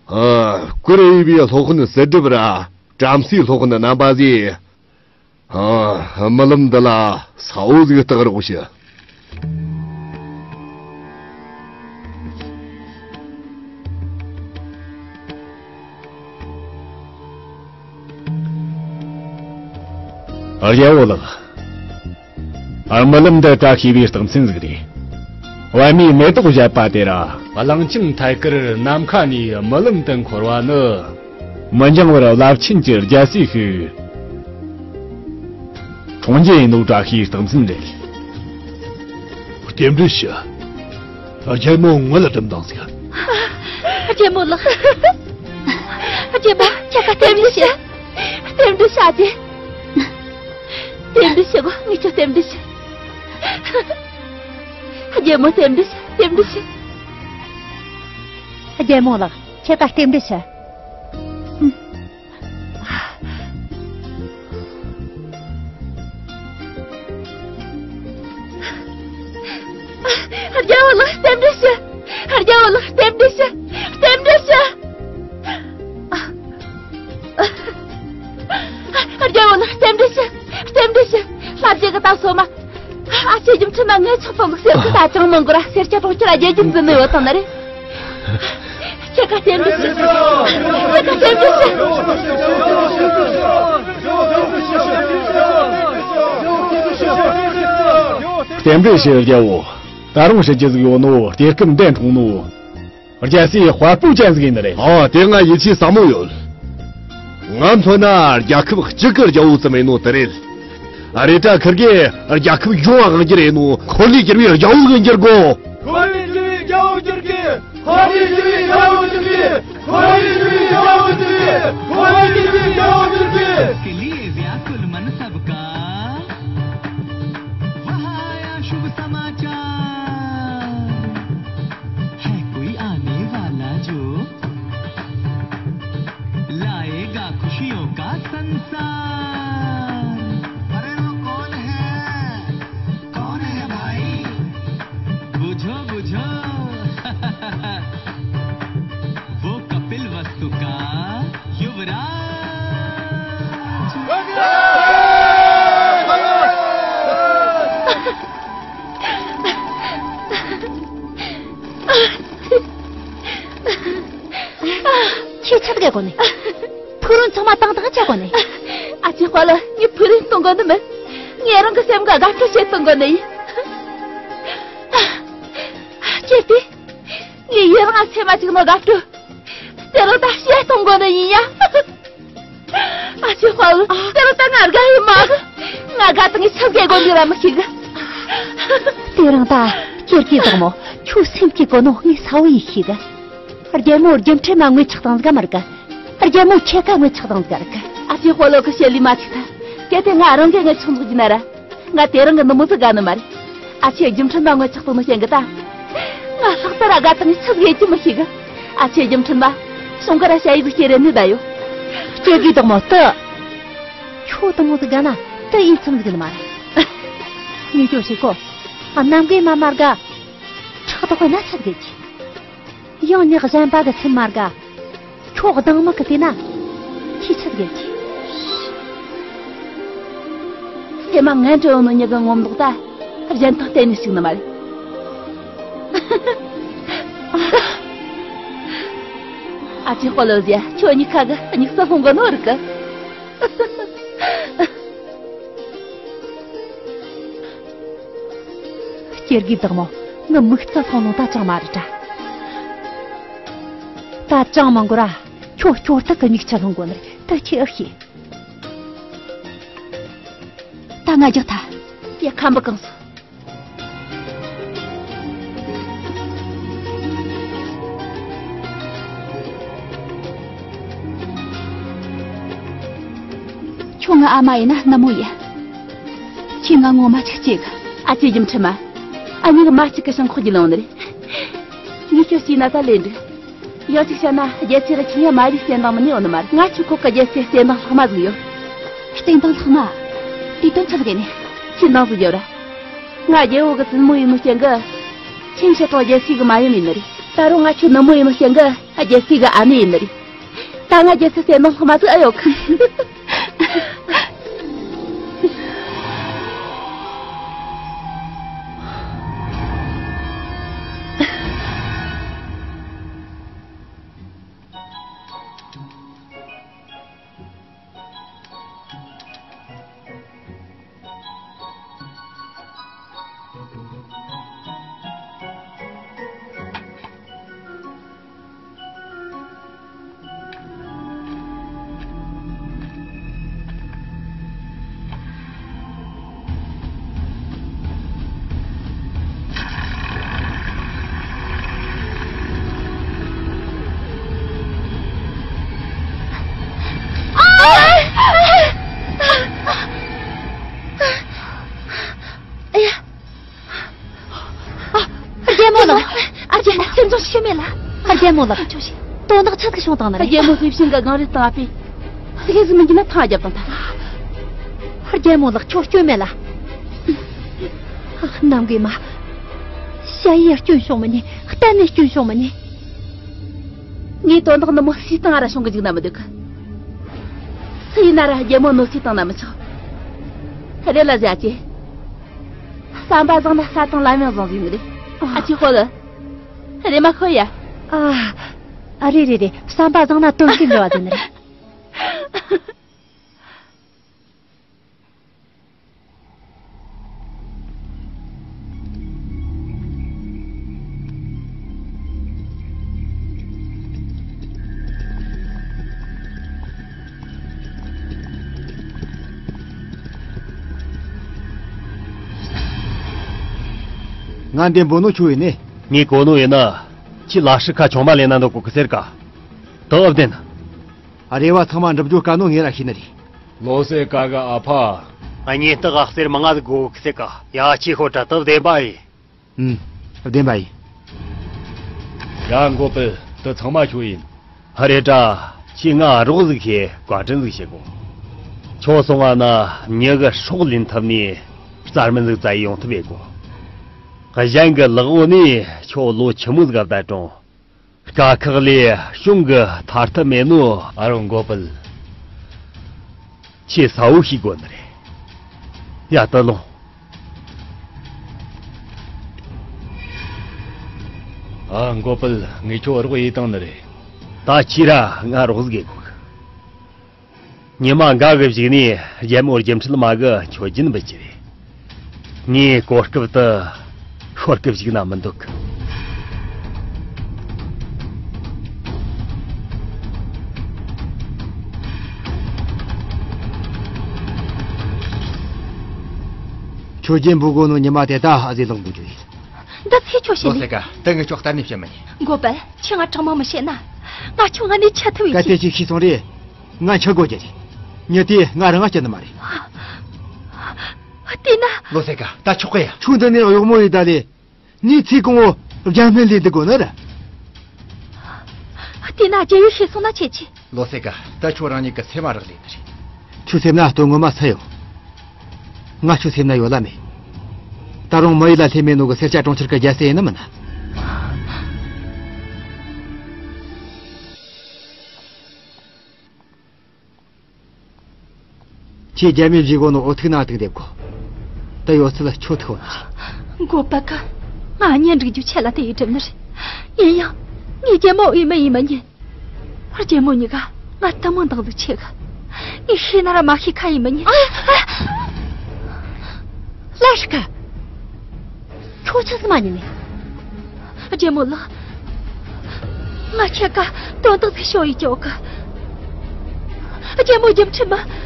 ཨ། བཀུར་འོས་པའི་སློབ་དཔོན་གསེར་སྒྲིབ་ར་བྲམ་ཟེའི་སློབ་དཔོན་རྣམ་པ་ཟིག་ཨ། རྨི་ལམ་འདི་ལ་གསལ་བོ་ཟིག་བལྟ་རོགས་ཞུ། རྒྱལ་བོ་ལགས། རྨི་ལམ་འདི་བཀྲ་ཤིས་པའི་རྟགས་མཚན་ཟིག་རེད། པད་མའི་མེ་ཏོག་བཞད་པ་དེ་ར། གླང་ཆེན་ཐད་ཀར་ནམ་མཁའ་ནས་རྨི་ལམ་དུ་འཁོར་བ་ནི། མི་འགྱང་བར་རླབས་ཆེན་གྱི་རྒྱལ་སྲས་ཤིག་འཁྲུངས་རྒྱུ་ཡིན་ནོ་བཀྲ་ཤིས་རྟགས་མཚན་རེད། རྟེན་འབྲེལ་ཞུ། རྒྱལ་མོ་ངུ་ལ་འགྲིམ་དང་ཟིག་རྒྱལ་མོ་ལགས། རྒྱལ་མོ་ཁྱེད་ཀ་རྟེན་འབྲེལ་ཞུ། རྟེན་འབྲེལ་ཞུ་རྒྱལ། རྟེན་འབྲེལ་ཞུ་གོ་ངས་ཁྱོད་རྟེན་འབྲེལ་ཞུ། རྒྱལ་མོ་རྟེན་འབྲེལ་ཞུ། རྟེན་འབྲེལ་ཞུ། རྒྱལ་མོ་ལགས་ཁྱེད་ཀ་རྟེན་འབྲེལ་ཞུ། རྒྱལ་བོ་ལགས་རྟེན་འབྲེལ་ཞུ། རྒྱལ་བོ་ལགས་རྟེན་འབྲེལ་ཞུ། རྟེན་འབྲེལ་ཞུ། རྒྱལ་བོ་ལགས་རྟེན་འབྲེལ་ཞུ། རྟེན་འབྲེལ་ཞུ། ལྷ་རྗེ་གི་ད་སོ་མ། ཨ་ཆེ་རྒྱུ་མཁན་ན་ངའི་ཆགས་པ་ལུགས་ཟེར་གི་ད་ཅང་མང་གོ་ར་སེར་སྐྱ་གྲོང་ཁྱེར་རྒྱལ་རྒྱུ་འཛིན་ནས་ཡོད་དང་ན་རེ། ཁྱེད་ཀ་རྟེན་འབྲེལ་ཞུ། ཁྱེད་ཀ་རྟེན་འབྲེལ་ཞུ། རྟེན་འབྲེལ་ཞུ་རྒྱལ་བོ། ད་རུང་ཞུ་རྒྱུ་ཟིག་ཡོད་ནོ་གཏེར་ཁབ་འདི་འཁྲུངས་ནོ། རྒྱལ་སྲས་དཔའ་བོ་ཅན་ཟིག་ཡིན་ནི་རེད། ཨ་དེ་ང་ཡིད་ཆེས་ཟབ་མོ་ཡོད། ང་མཚོན་ན་རྒྱལ་ཁབ་གཅིག་གི་རྒྱལ་བོ་ཙམ་ཡིན་ནོ་དེ་རེད། རེད་དྲ་ཁིར་གེ་རྒྱལ་ཁབ་ཡོངས་དབང་རྒྱུ་རེད་ནོ་འཁོར་ལོས་སྒྱུར་བའི་རྒྱལ་བོ་གི་འགྱུར་དགོ། འཁོར་ལོས་སྒྱུར་བའི་རྒྱལ་བོ་འགྱུར་གི། འཁོར་ལོས་སྒྱུར་བའི་རྒྱལ་བོ་འགྱུར་གི། འཁོར་ལོས་སྒྱུར་བའི་རྒྱལ་བོ་འགྱུར་གི། འཁོར་ལོས་སྒྱུར་བའི་རྒྱལ་བོ་འགྱུར་གི། के लिए व्याकुल मन सबका। वह आया शुभ समाचार। है कोई आने वाला जो लाएगा खुशियों का संसार। अरे वो कौन है? कौन है भाई? बुझो बुझो। वो कपिल वस्तु का युवराज। ཁྱེད་ཆབ་གེ་གོ་ནི། ཕུག་རོན་ཚང་མ་བཏང་བཏང་ཆ་གོ་ནི། ཨ་ཅེ་དཔའ་ལ་ངས་ཕུག་རོན་གཏོང་གོ་ནི་མིན། ངས་རང་གི་སེམས་ག་དགའ་སྤྲོ་བྱེད་གཏོང་གོ་ནི་ཡིན། ཁྱེད་དེ། ངས་ཡུལ་རང་སེམས་མ་གཅིག་ནོ་དགའ་སྤྲོ། དེ་རུ་ད་བཤད་གཏོང་དགོས་ནི་ཡིན་ཡ། ཨ་ཅེ་དཔའ་བོ། དེ་རུ་ད་ང་དགའ་ཡི་མ་གི། ང་དགའ་དང་ངས་ཆབ་གེ་དགོས་འདི་ར་མི་ཤེས་གི། དེ་རིང་ད་ཁྱེད་ཀྱི་བདག་མོ་ཁྱོད་སེམས་ཀྱི་གོ་ནོ་ངས་ས་བོ་ཡི་ཤེས་གི། རྒྱལ་མོ་རྒྱུ་འཕྲིན་མ་ངོས་ཆགས་དང་ཟིག་མ་རིག་གི། རྒྱལ་མོ་ཁྱེད་ཀ་ངོས་ཆགས་དང་ཟིག་རིག་གི། ཨ་ཅེ་དཔའ་བོ་གི་བཤད་ལས་མ་ཐིག་ཐ། གལ་ཏེ་ང་རང་གི་ངོས་ཆགས་འདུག་རྒྱུ་ན་ར། ང་དེ་རིང་གི་ནུ་མོ་ཟིག་དགའ་ནི་མ་རེད། ཨ་ཆེ་རྒྱུ་འཕྲིན་མ་ངོ་ཆགས་ཏོ་ནི་ཞེན་གི་ད། ང་ལྷག་ཏུ་ར་དགའ་དང་ཆི་ཟིག་ཡེད་ཀྱི་མི་ཤེས་གི། ཨ་ཆེ་རྒྱུ་འཕྲིན་མ། གཞུང་གི་ར་ཞ་ཡི་ཟིག་ཁྱེར་རེ་ནི་ད་ཡོ། སྐྱེ་དགུའི་བདག་མོ་ཏི། ཁྱོད་དུ་མོ་ཟིག་དགའ་ན་ཏི་ཡིན་ཚུམ་ཟིག་ནི་མ་རེད། ངས་ཁྱོད་ཤེས་གོ། ཨ་གནམ་གི་མ་མར་ག་ཁྲག་ཏོ་ཁོ་ན་ཆི་ཟིག་ཡེད་ཀྱི། ཡང་ཉག་གཞན་པ་གི་སེམས་མ་དགའ། ཁྱོད་གདང་མི་གི་དེ་ན། ཁྱི་ཆི་དགེ་ཁྱི། སེམས་མ་ངན་འདྲ་ཡོང་ནོ་ཉི་གི་ངོམ་མདོག་ད། གཞན་དང་བསྟན་ནས་ཞིག་ནི་མ་རེད། ཨ་ཅེ་དཔའ་ལོ་ཟེ་ཁྱོད་གཉིས་ཁ་གི་གཉིག་ས་ལྷུང་གི་ནོ་རིག་གི། སྐྱེ་དགུའི་བདག་མོ། ངི་མིག་རྩ་ཚང་ནོ་ད་ཅང་མ་རེད་དྲ། ད་ཅང་མང་གོ་ར། ཁྱོད་སྐྱོ་ཐག་གི་མིག་ཆ་ལྷུང་གོ་ནི་རེད་ད་ཁྱེད་ཨེ་ཤེས། ད་ང་རྒྱག་ཐ། ཡ་ཁམ་བུ་གང་སོ། ཁྱོད་ང་ཨ་མ་ཡིན་ན་ནུ་མོ་ཡིན། ཁྱེད་ང་ངོ་མ་ཅིག་སྐྱེ་གི། ཨ་ཅེ་རྒྱུ་འཕྲི་མ། ཨ་མྱེས་མ་གཅིག་གི་ཞིང་ཁོག་གི་ལོང་ནི་རེད། ངས་ཁྱོད་ཤེས་ན་ད་ལས་འགྲིག། ཡང་གཅིག་བཤད་ན་རྒྱལ་སྲས་ལ་ཁྱེད་ཡ་མ་ལུས་བསྟན་དང་མི་ནུས་འོ་ནི་མ་རེད། ང་ཁྱོད་ཁོག་གི་རྒྱལ་སྲས་བསྟན་དང་ལྷག་མ་ཟིག་ཡོད། བསྟན་དང་ལྷག་མ། དེ་དོན་ཆི་ཟིག་ཡིན་ནི། ཁྱེད་འདང་ཟིག་རྒྱོབ་ར། ང་རྒྱལ་བོ་གི་བཙུན་མོ་ཡིན་ནོ་རྐྱེན་གི། ཆེན་ཞི་ཀྲོང་རྒྱལ་སྲས་གི་མ་ཡུམ་ཡིན་ནི་རེད། ད་རུང་ང་ཁྱོད་ནུ་མོ་ཡིན་ནོ་རྐྱེན་གི་རྒྱལ་སྲས་གི་ཨ་ནེ་ཡིན་ནི་རེད། ད་ང་རྒྱལ་སྲས་བསྟན་དང་ལྷག་མ་ཟིག་ཨེ་ཡོད་གི། སེམས་ཆུང་ཤི་མེད་ལ། རྒྱལ་མོ་ལགས། ཆོག་ཤི། དོན་དག་ཆི་ཟིག་བྱུང་བཏང་ནི་རེད། རྒྱལ་མོ་ལྷས་བྱིན་གི་སྒང་རེད་བཏང་བ་པས། ཟིག་ཟིག་མི་འགྱུར་ན་ཐང་རྒྱབ་བཏང་ཐལ། རྒྱལ་མོ་ལགས། ཁྱོད་སྐྱོན་མེད་ལ། ཨ། ནམ་གི་མ། ཞ་ཡིས་སྐྱོན་བྱུང་མི་ཉན། གཏན་ནས་སྐྱོན་བྱུང་མི་ཉན། ངའི་དོན་དག་ནི་མོ་སུའི་སྟེང་ང་ར་བྱུང་གི་འཇུག་ན་མི་འདོད་གི། སུ་ཡིན་ན་ར་རྒྱལ་མོ་གནོད་འཚེ་བཏང་ན་མི་ཆོག་རེད་ལ་ཟེར་ཨ་ཅེ། བསམ་པ་བཟང་ན་ས་དང་ལམ་ཡང་བཟང་ཟིག་ནི་རེད། ཨ་ཅེ་ཧོ་ལ། རེ་མ་ཤོད་ཡ། ཨ། ཨ། རེད་རེད་རེད། བསམ་པ་བཟང་ན་དོན་ཤེས་འགྲོ་བ་དེ་ནི་རེད། ང་འདི་འབོད་ནོ་ཁྱོད་ཡིན་ནི། ངས་གོ་ནོ་ཡིན་ན། ཁྱི་ལ་ཧྲི་ཁ་ཆུང་མ་ལེན་ན་འདོད་གོ་གི་ཟེར་ག། དེ་ཨབ་བདེན། རེ་བ་ཚང་མ་འགྲུབ་རྒྱུ་དཀའ་ནོ་ངས་ར་ཤེས་ནི་རེད། ལོ་སེ་ཀ་གི་ཨ་ཕ། ངས་སྟག་ག་གསེར་མང་ང་ཟིག་དགོས་གི་ཟེར་ག། ཡ། ཁྱི་ཤོད་དྲ། དེ་བདེན་པ་ཡིན། ཨུམ། བདེན་པ་ཡིན། ཡ། མགོ་པལ། དེ་ཚང་མ་ཁྱོད་ཡིན། ཧ། རེད་དྲ། ཁྱི་ང་རོགས་ཟིག་བྱེད། བཀའ་དྲིན་ཟིག་བྱེད་དགོ། ཁྱོད་སོང་བ་ན་མྱི་གི་སྲོག་ལེན་ཐུབ་ནི་རྩར་མིན་ཟིག་བཙལ་ཡོང་ཐུབ་ཡེ་གོ། གཞན་གི་ལག་འོག་ནས་ཁྱོད་ལོ་ཆི་མོ་ཟིག་བསྡད་རུང་། དཀའ་ཁག་ལས་གཞུང་གི་ཐར་ཐབས་མེད་ནོ། ཨ་རོ་མགོ་པལ། ཁྱེད་གསལ་བོ་ཤེས་དགོས་ནི་རེད། ཡ། ད་ལོངས། ཨ། མགོ་པལ། ངས་ཁྱོད་རོགས་ཡེ་བཏང་ནི་རེད། ད་ཁྱེད་ར་ང་རོགས་ཟིག་ཡེ་དགོས། ཉི་མ་འགའ་གི་གཞུག་ནས་རྒྱལ་མོ་སྒྱུ་འཕྲུལ་མ་གི་མཆོད་སྦྱིན་འབུལ་རྒྱུ་རེད། ངས་གོ་སྐབས་དེ་ཤོར་གི་བཅུག་ན་མི་འདོད་གི། མཆོད་སྦྱིན་འབུལ་དགོས་ནོ་ཉི་མ་དེ་ད་ཨ་ཟེ་ལག་འབུལ་རྒྱུ་ཡིན། འདི་ཚེ་ཁྱོད་བཤད་ལོ་ནི། སེ་ཀ། ད་ངས་ཁྱོད་གཏན་ནས་བཤད་མི་ཉན། མགོ་པལ། ཁྱོས་ང་དྲང་མོ་མི་བཤད་ན། ང་ཁྱོད་ང་ནས་ཆད་ཐུབ་ཡིན། གལ་ཏེ་ཁྱོས་ཤེས་སོང་རེད། ང་འཆི་དགོས་རྒྱུ་རེད། མྱི་དེ་ང་རང་ང་སྐྱིད་ནི་མ་རེད། དེས་ན། ལོ་སེ་ཀ། ད་ཆོག་གི་ཡ། ཁྱོད་འདི་ནས་གཡོག་མོ་ཡིན་ད་ལེ། ངས་ཚེ་གང་བོ་རྒྱ་སྨན་ལས་འདི་དགོས་ནི་རེད། དེས་ན་རྒྱལ་བོས་ཤེས་སོང་ན་ཆེ་ཆེ། ལོ་སེ་ཀ། ད་ཁྱོད་རང་ཉིད་ཀྱི་སེམས་མ་རག་ལས་ནི་རེད། ཁྱོད་སེམས་ན་དོན་ངོ་མ་སུ་ཡོད། ང་ཁྱོད་སེམས་ན་ཡོད་ལ་མེད། ད་རུང་མི་ཡུལ་ལ་སླེབས་མེད་ནོ་གི་སེར་སྐྱ་གྲོང་ཁྱེར་གི་རྒྱལ་སྲས་ཡིན་ནི་མིན་ན། ཁྱེད་རྒྱལ་མོས་བཞེས་གོ་ནོ་འོ་ཐུག་ན་ཐུག་འདེབས་གོ། ད་ཡོད་ཚད་ཁྱོད་ཐུག་འོ་ན་རེད། མགོ་པལ་ཀ། ང་གཉེན་སྒྲིག་རྒྱུ་ཆེད་ལ་དེ་ཡི་གྲུབ་ནི་རེད། ཡིན་ཡང་། ངས་རྒྱལ་མོ་འོས་མི་ཡིན་མི་ཉན། རྒྱལ་མོ་གཉིས་ཀ་ང་དུ་མོ་འདང་ཟིག་ཆེ་གི། ངས་ཤེས་ན་ར་མ་ཤེས་ཁ་ཡིན་མི་ཉན། ཨ། ཨ། ལ་ཧྲི་ཀ། ཁྱོད་ཆི་ཟིག་མ་ཉན་ནི། རྒྱལ་མོ་ལགས། ང་ཁྱེད་ཀ་དོན་དག་ཟིག་ཤོད་ཡི་ཅོག་གི། རྒྱལ་མོ་རྒྱུ་མཚན་མ།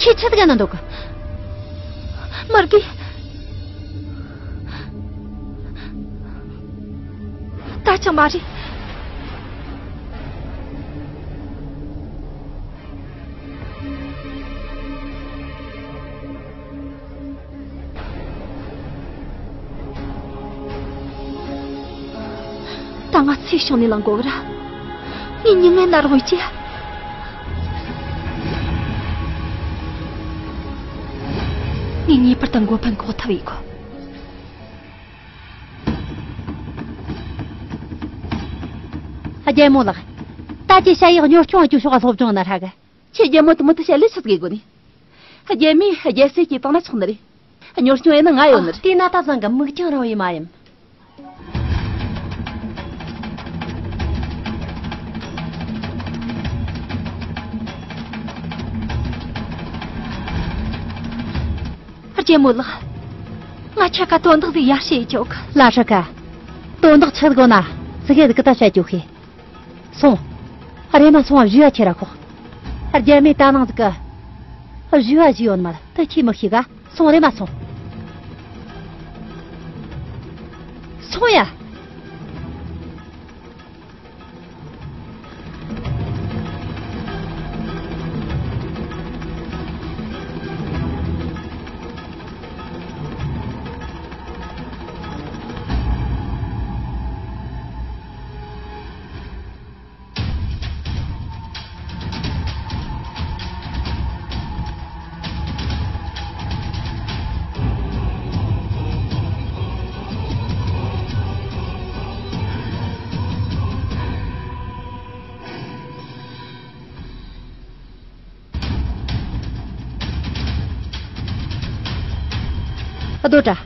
ཁྱེད་ཆི་ཟིག་ན་འདུག་གི། མར་གི། ད་ཅང་མ་རེད། ད་ང་ཚེ་ཤོང་ནས་ལངས་དགོས་གི་ར། ངས་མྱི་ངན་ན་རོགས་ཡེ་ཅེ། ངས་ངེས་པར་དུ་མགོ་འཕེན་འགོག་ཐབས་ཡེ་དགོས། རྒྱལ་མོ་ལགས། ད་ཅི་ཞ་ཡི་གཉོར་སྐྱོང་བཅུག་ཤོག་སློབ་སྦྱོང་ན་ཧྲ་གི། ཁྱེད་རྒྱལ་མོ་དུ་མོ་དུ་བཤད་ལས་ཆི་ཟིག་དགོས་ནི། རྒྱལ་མོས་རྒྱལ་སྲས་ཀྱི་བཏང་ན་ཆོག་ནི་རེད། གཉོར་སྐྱོང་ཡིན་ན་ང་ཡོད་ནི་རེད། དེས་ན་ད་བཟང་གི། མིག་རྒྱང་རིང་བོ་ཡིན་མ་ཡིན། རྒྱལ་མོ་ལགས། ང་ཁྱེད་ཀ་དོན་དག་ཟིག་ཡར་བཤད་ཡི་ཅོག་གི། ལ་ཧྲི་ཀ། དོན་དག་ཆི་དགོས་ན་ཟིག་གེ་ཟིག་གི་ད་བཤད་རྒྱུ་ཤེས། སོང་། རེམ་མ་སོང་བ་བཞུ་བ་ཁྱེར་ར་ཁོག། རྒྱལ་མོས་ད་ནང་ཟིག་གི། བཞུ་བ་བཞུ་ཡོད་མ་རེད། དེ་ཁྱེད་མི་ཤེས་ག། སོང་། རེམ་མ་སོང་། སོང་ཡ། ཨ་རྡོ་བྲ།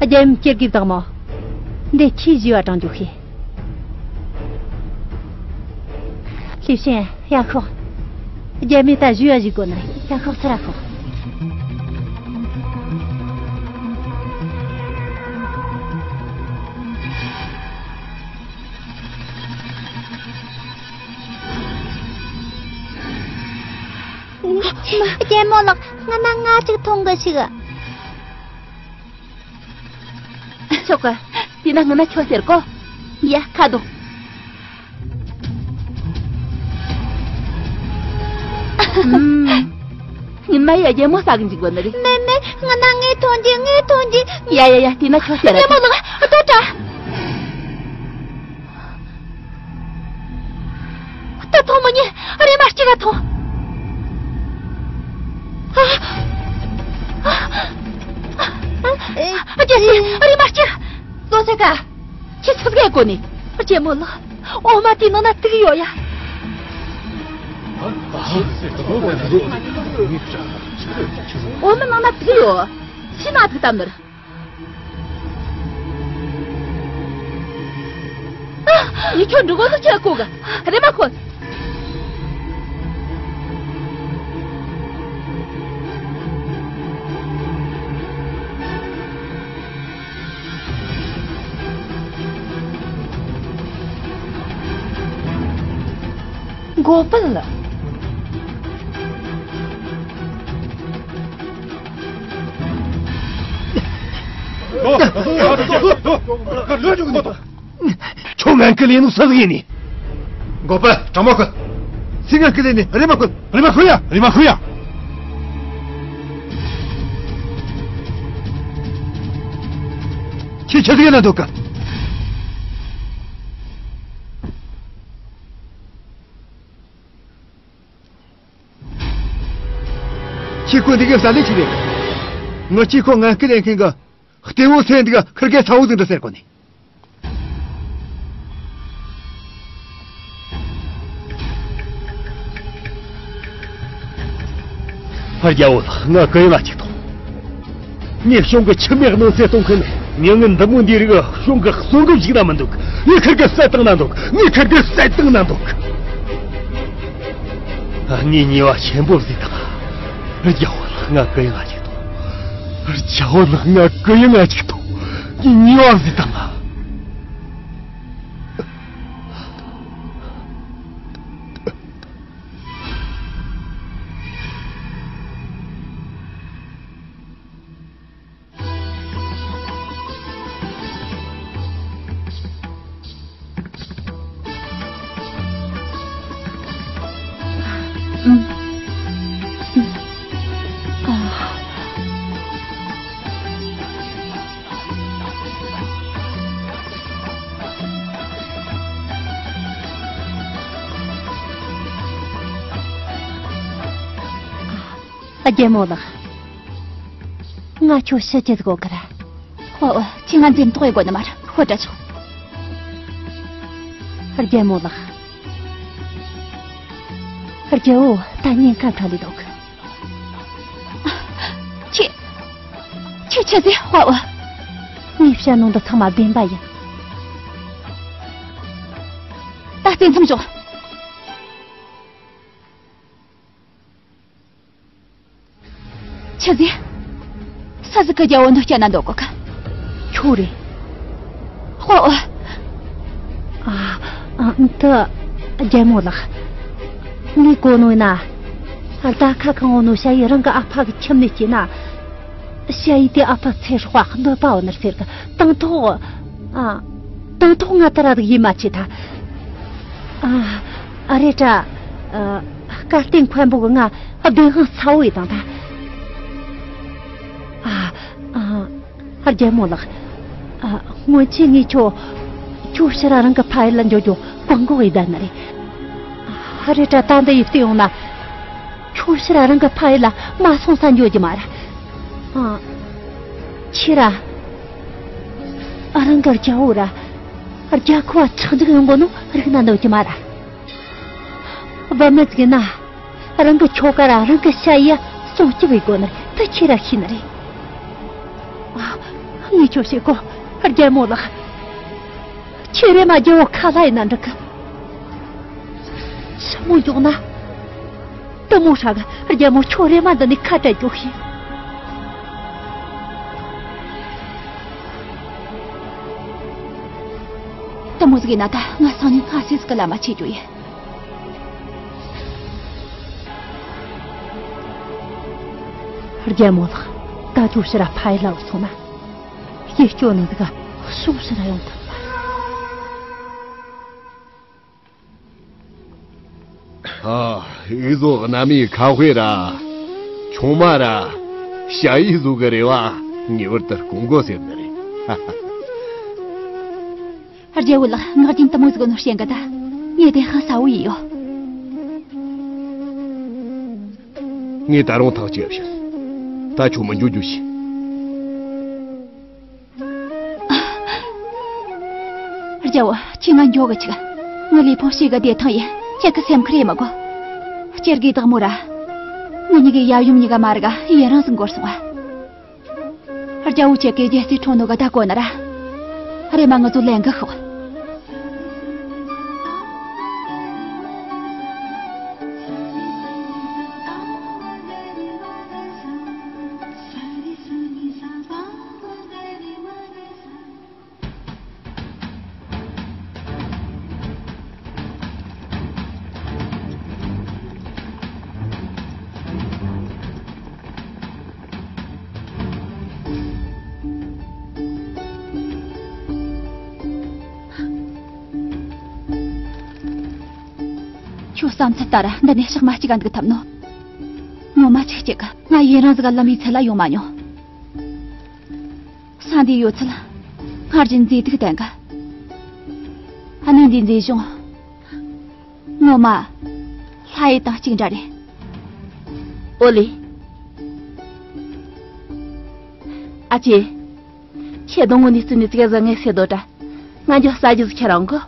རྒྱལ་ཡུམ་སྐྱེ་དགུའི་བདག་མོ། འདི་ཁྱིའི་བཞི་བ་དྲང་རྒྱུ་ཤེས། ལི་ཤན་ཡར་ཤོག་རྒྱལ་མོས་ད་བཞི་བ་བཞི་དགོས་ནི་རེད། ཡར་ཤོག་ཚུར་ར་ཤོག་རྒྱལ་མོ་ལགས། སྔ་ན་ང་ཅིག་མཐོང་གི་ཞིག་ཆོག་གི། དེས་ན་སྔ་ན་ཁྱོད་ཟེར་གོ། ཡ་ཁ་རྡོ། ཨུམ། ཉི་མ་ཡ་རྒྱལ་མོ་ཟ་གི་འཇུག་གོ་ནི་རེད། མེ་མེ། སྔ་ན་ངས་མཐོང་རྒྱུ། ངས་མཐོང་རྒྱུ། ཡ་ཡ་ཡ། དེས་ན་ཁྱོད་ཟེར་ར། རྒྱལ་མོ་ལགས། ཨ་རྡོ་བྲ། ད་ཐོང་མི་ཉན། རེམ་མ་གཅིག་ག་ཐོང་། ཨ། ཨ། ཨ། རྒྱལ་སྲས། རེམ་མ་གཅིག་བློ་ས་ཀ་ཁྱི་ཆི་ཟིག་གོ་ནི། རྒྱལ་མོ་ལགས། འོ་མ་དེའི་ནང་ན་དུག་ཡོད་ཡ། འོ་མ་ནང་ན་དུག་ཡོད། ཤི་ན་དུག་བཏབ་ནི་རེད། ཨ། ངས་ཁྱོད་འགྲོ་གོ་ལོ་ཁྱོད་ལ་གོ་གི། རེམ་མ་ཁོ། མགོ་སྤུད། ཁྱོད་ངན་སྐུལ་ལས་ནོ་སུ་ཟིག་ཡིན་ནི། མགོ་སྤུད། དྲང་མོ་ཁུལ། སུས་ངན་སྐུལ་ལས་ནི། རེམ་མ་ཁུལ། རེམ་མ་ཁུལ་ཡ། རེམ་མ་ཁུལ་ཡ། ཁྱོད་ཆི་ཟིག་ཡིན་ན་འདུག་ག་ཁྱེད་ཁོ་འདི་གའི་ས་ལེ་ཆི་རེད། ངི་ཁྱེད་ཁོ་ངན་སྐུལ་ལེན་མཁན་གི་གཏེ་བོ་སེ་འདི་ག་ཁིར་གེ་ཚ་བོ་ཟིག་འདི་ཟེར་གོ་ནི། ཕར་རྒྱལ་བོ་ལགས། ང་གུ་ཡངས་ཅིག་ཐོངས། ངས་གཞུང་གི་ཁྱིམ་མི་གནོད་འཚེ་གཏོང་མཁན་མྱི་ངན་འདི་མོ་འདིའི་རིགས་གཞུང་གི་གསོན་འགོ་ཞིག་ན་མི་འདུག་ངས་ཁིར་གེ་བསད་བཏང་ན་འདུག་ངས་ཁིར་གེ་བསད་བཏང་ན་འདུག་ངས་ཉེས་པ་ཆེན་པོ་བཟོས་བཏང་། རྒྱལ་བོ་ལགས། ང་གུ་ཡངས་ཅིག་ཐོངས། རྒྱལ་བོ་ལགས། ང་གུ་ཡངས་ཅིག་ཐོངས། ངས་ཉེས་པ་བཟོས་བཏང་། རྒྱལ་མོ་ལགས། ང་ཁྱོད་ཤི་ཅི་ཟིག་གོ་གི་ར། ཧོ་ཨོ། ཁྱེད་ང་འཛེམ་དོགས་ཡེ་དགོས་ནི་མ་རེད། ཤོད་དྲ་ཆོག་རྒྱལ་མོ་ལགས། རྒྱལ་བོ་ད་ཉེན་ཁ་ཁ་ལས་འདུག་ཁྱེད། ཁྱེད་ཆི་ཟེར། ཧོ་ཨོ། ངས་བཤད་ནོ་འདི་ཚང་མ་བདེན་པ་ཡིན། ད་བཙན་མཚམས་འཇོག་ཆི་ཟིག་སུ་ཟིག་གི་རྒྱལ་བོ་འདི་སྐྱེལ་ན་འདོད་གོ་གི། ཁྱོད་རེད། ཧོ་ཨོ། ཨ། ཨ། འདི་རྒྱལ་མོ་ལགས། ངས་གོ་ནོ་ཡིན་ན། རྟ་ཁ་གང་འོ་ནོ་ཞ་ཡི་རང་གི་ཨ་ཕ་གི་ཁྱིམ་ནས་སྐྱེས་ན། ཞ་ཡི་དེ་ཨ་ཕ་ཚེ་སྲོག་ག་གནོད་པ་འོ་ནར་ཟེར་གི། དང་ཐོག་ཨ། དང་ཐོག་ང་ད་ར་ཟིག་ཡིད་མ་ཆེས་ཐལ། ཨ། ཨ་རེད་དྲ། ཨ། སྐལ་ལྡན་མཁན་པོ་གི་ང་བདེན་དཔང་ཚ་བོ་ཡི་དང་ད། ཨ། ཨ། རྒྱལ་མོ་ལགས། ཨ། སྔོན་ཆད་ངས་ཁྱོད། ཁྱོད་ཕྱིར་ར་རང་གི་ཕ་ཡུལ་ལ་འགྱོ་རྒྱུ་བཀག་འགོག་ཡེ་བསྡད་ནི་རེད། ཨ་རེད་དྲ་ད་འདི་ཡིས་བལྟས་ཡོང་ན། ཁྱོད་ཕྱིར་ར་རང་གི་ཕ་ཡུལ་ལ་མ་སོང་ས་འགྱོ་རྒྱུ་མ་རེད། ཨ། ཁྱེད་ར། ཨ། རང་གི་རྒྱལ་བོ་ར། རྒྱལ་ཁབ་བ་ཆག་འཇིག་ཡོང་གོ་ནོ་རིག་ན་འདོད་རྒྱུ་མ་རེད། བུད་མེད་ཟིག་ན། རང་གི་ཁྱོ་ག་ར་རང་གི་ཞ་ཡི་སྲུང་སྐྱོབ་བྱེད་དགོས་ནི་དེ་ཁྱེད་ར་ཤེས་ནི་རེད། ཨ། ངས་ཁྱོ་བཤད་གོ། རྒྱལ་མོ་ལགས། ཁྱེད་རེམ་མ་རྒྱལ་བོ་ཁ་ལྷ་ཡིན་ན་འགྲིག་གི། ཞི་མོ་མགྱོགས་ན། དུ་མོ་ཧྲ་གི། རྒྱལ་མོ་ཁྱོད་རེམ་མ་འདི་ནས་ཁ་བྲལ་རྒྱུ་ཤེས། དུ་མོ་ཟིག་ཡིན་ན་ད་ང་སང་ཉིན་སྔ་སེ་ཟིག་གི་ལམ་མ་ཆས་རྒྱུ་ཡིན། རྒྱལ་མོ་ལགས། ད་ཁྱོད་ཕྱིར་ར་ཕ་ཡུལ་ལ་སོང་ན། ཡིད་སྐྱོ་ནི་འདི་ག་ཤོག་ཕྱིར་ར་ཡོང་ཐུབ་པ། ཨ། འུ་ཟོ་གནའ་མིའི་ཁ་དཔེ་ར། ཆུང་མ་ར། ཞ་ཡི་ཟོ་གི་རེ་བ། ངེས་པར་དུ་སྐོང་དགོས་ཟེར་ནི་རེད། རྒྱལ་བོ་ལགས། ངག་རྒྱུན་དུ་མོ་ཟིག་ནོར་བཤད་འགའ་ད། ངས་དེ་ཧང་ས་བོ་ཡི་ཡོད། ངས་ད་རུང་ཐག་གཅོད་བྱེད། ད་ཁྱོད་མི་འགྱོ་རྒྱུ་ཞིག་རྒྱལ་བོ། ཁྱེད་ང་འགྱོ་གི་ཆུག་ངི་ལུས་ཕུང་ཞིག་གི་བདེ་ཐང་ཡིན། ཁྱེད་ཀྱི་སེམས་ཁུར་ཡེ་མི་དགོ། སྤྱིར་གི་བདག་མོ་ར། ངི་གཉིས་ཀྱི་ཡབ་ཡུམ་གཉིས་ཀ་མ་རིག་ཡུན་རིང་ཟིག་འགོར་སོང་བ། རྒྱལ་བོ་ཁྱེད་ཀྱི་རྒྱལ་སྲིད་འཁྲུངས་ནོ་ག་ད་གོ་ན་ར། རེམ་མ་ང་ཚོ་ལེན་གི་ཤོག་ཁྱོད་བསམ་ཚུལ་ལྟར་འདི་ནས་ཞག་མ་གཅིག་ག་འདུག་ཐུབ་ནོ། ངོ་མ་ཆིག་གཅིག་གི་ང་ཡུན་རིང་ཟིག་ག་ལམ་མི་ཚད་ལ་ཡོང་མ་མྱོང་། ས་འདིའི་ཡོད་ཚད་སྔར་བཞིན་མཛེས་སྡུག་ལྡན་གི། གནས་འདིའི་མཛེས་ལྗོངས། ངོ་མ། ལྷ་ཡུལ་དང་གཅིག་འདྲ་རེད། ཨོ་ལེ། ཨ་ཅེ། ཁྱེད་གདོང་ངོ་ནས་བརྩིས་ནས་ཙིག་གེ་ཟ་ངེ་སེ་དོ་དྲ། ང་འཇོག་ཟ་རྒྱུ་ཟིག་ཁྱེད་རང་གོ།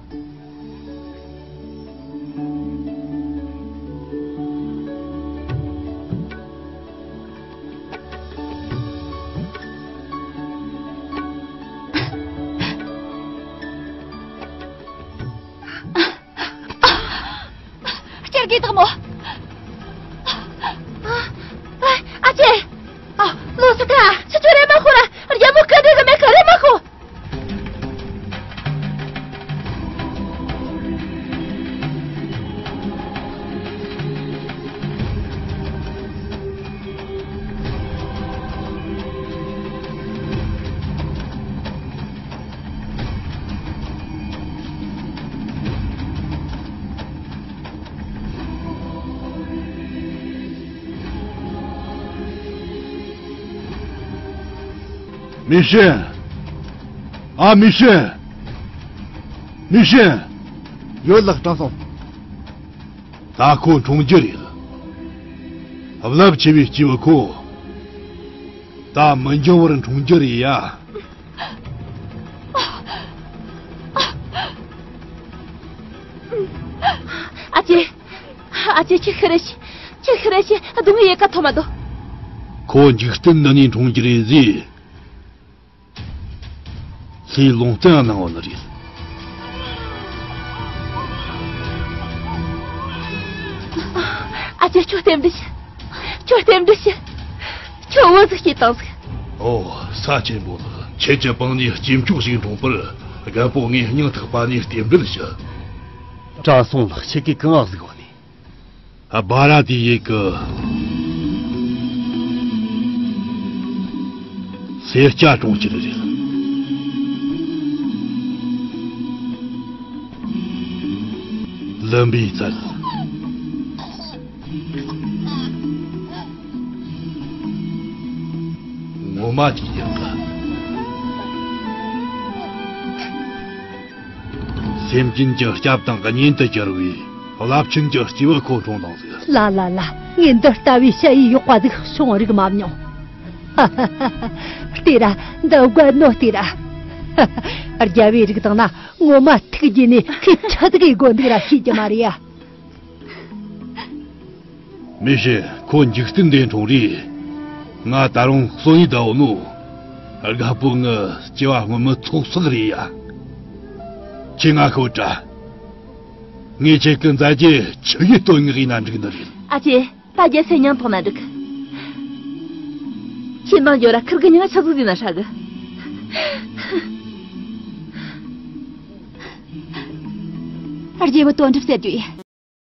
སྐྱེར་གི་དག་མོ། ཨ། ཨ། ཨ་ཅེ། ཨ། ལོ་སི་ཀ་ཁྱི་ཁྱོད་རེ་མ་ཤོ་ར། རྒྱལ་མོ་སྐད་འདི་གི་མེད་གི་རེ་མ་ཤོ། མི་ཤེས། ཨ། མི་ཤེས། མི་ཤེས། ཡོད་ལགས། དྲང་སོང་། ད་ཁོ་འཁྲུངས་རྒྱུ་རེད། རླབས་ཆེ་བའི་སྐྱེས་བུ་ཁོ། ད་མི་འགྱུར་བར་འཁྲུངས་རྒྱུ་རེད་ཡ། ཨ་ཅེ། ཨ་ཅེ། ཁྱི་ཤི་རེ་ཤི། ཁྱི་ཤི་རེ་ཤི། སྡུག་བསྔལ་ཡེ་ག་ཐོབ་མ་དོ། ཁོ་འཇིག་རྟེན་འདི་ནས་འཁྲུངས་རྒྱུ་རེད་ཟེར། ལྷའི་ལུང་བསྟན་གནང་བ་ནི་རེད། ཨ་ཅེ། ཁྱོད་རྟེན་འབྲེལ་ཞུ། ཁྱོད་རྟེན་འབྲེལ་ཞུ། ཁྱོད་བུ་ཟིག་སྐྱེས་བཏང་ཟིག་ཨོ། ས་ཆེན་པོ་ལགས། ཁྱེད་ཀྱི་པང་ནས་སྐྱེས་མཆོག་ཞིག་འཁྲུངས་པར་རྒད་པོ་ངས་སྙིང་ཐག་པ་ནས་རྟེན་འབྲེལ་ཞུ། དྲང་སོང་ལགས། ཁྱེད་ཀྱིས་གང་ཟིག་བ་ནས། བྷ་ར་ཏི་ཡི་གི་སེར་སྐྱ་གྲོང་ཁྱེར་རེད། ལུམ་བི་ནི་རྩལ། ངོ་མ་ཅིག་ཡིན་གི། སེམས་ཅན་གྱི་སྐྱབས་དང་གཉེན་དུ་གྱུར་བའི་རླབས་ཆེན་གྱི་སྐྱེས་བུ་ཁོ་འཁྲུངས་བཏང་ཟིག་ལ་ལ་ལ། ངས་འདི་ལྟ་བུའི་ཞ་ཡི་ཡག་པ་ཟིག་བྱུང་རིག་མ་མྱོང་། ཧ་ཧ་ཧ། ལྟོས་ར། འདི་དགའ་ནོ་ལྟོས་ར། ཧ་ཧ། རྒྱལ་བོའི་རིགས་དང་ན་ངོ་མ་ཐུགས་རྒྱུས་ནས་ཁོས་ཁྲི་ཟིག་གི་སྒོ་འདུག་ར་ཤེས་རྒྱུ་མ་རེད་ཡ། མི་ཤེས། ཁོ་འཇིག་རྟེན་འདིར་འཁྲུངས་རེད། ང་ད་རུང་གསོན་ཡི་ཟླ་བོ་ནོ། རྒད་པོ་ངི་སྐྱེ་བ་སྔོན་མའི་ཚོགས་བསགས་རེད་ཡ། ཁྱེད་ང་ཤོད་དྲ། ངས་ཁྱེད་ཀྱི་མཛའ་རྒྱུ་ཆུ་ཡི་བཏོན་ངེས་ཡིན་ན་འགྲིག་ནི་རེད། ཨ་ཅེ། ད་རྒྱལ་སྲས་མྱང་ཐོག་ན་འདུག་ཁྱེད་མང་ཡོད་ར་ཁིར་གི་མྱིང་ཆགས་ཟིག་ཟིན་ན་ཧྲ་གི། རྗེ་མི་དོན་གྲུབ་ཟེར་དུས།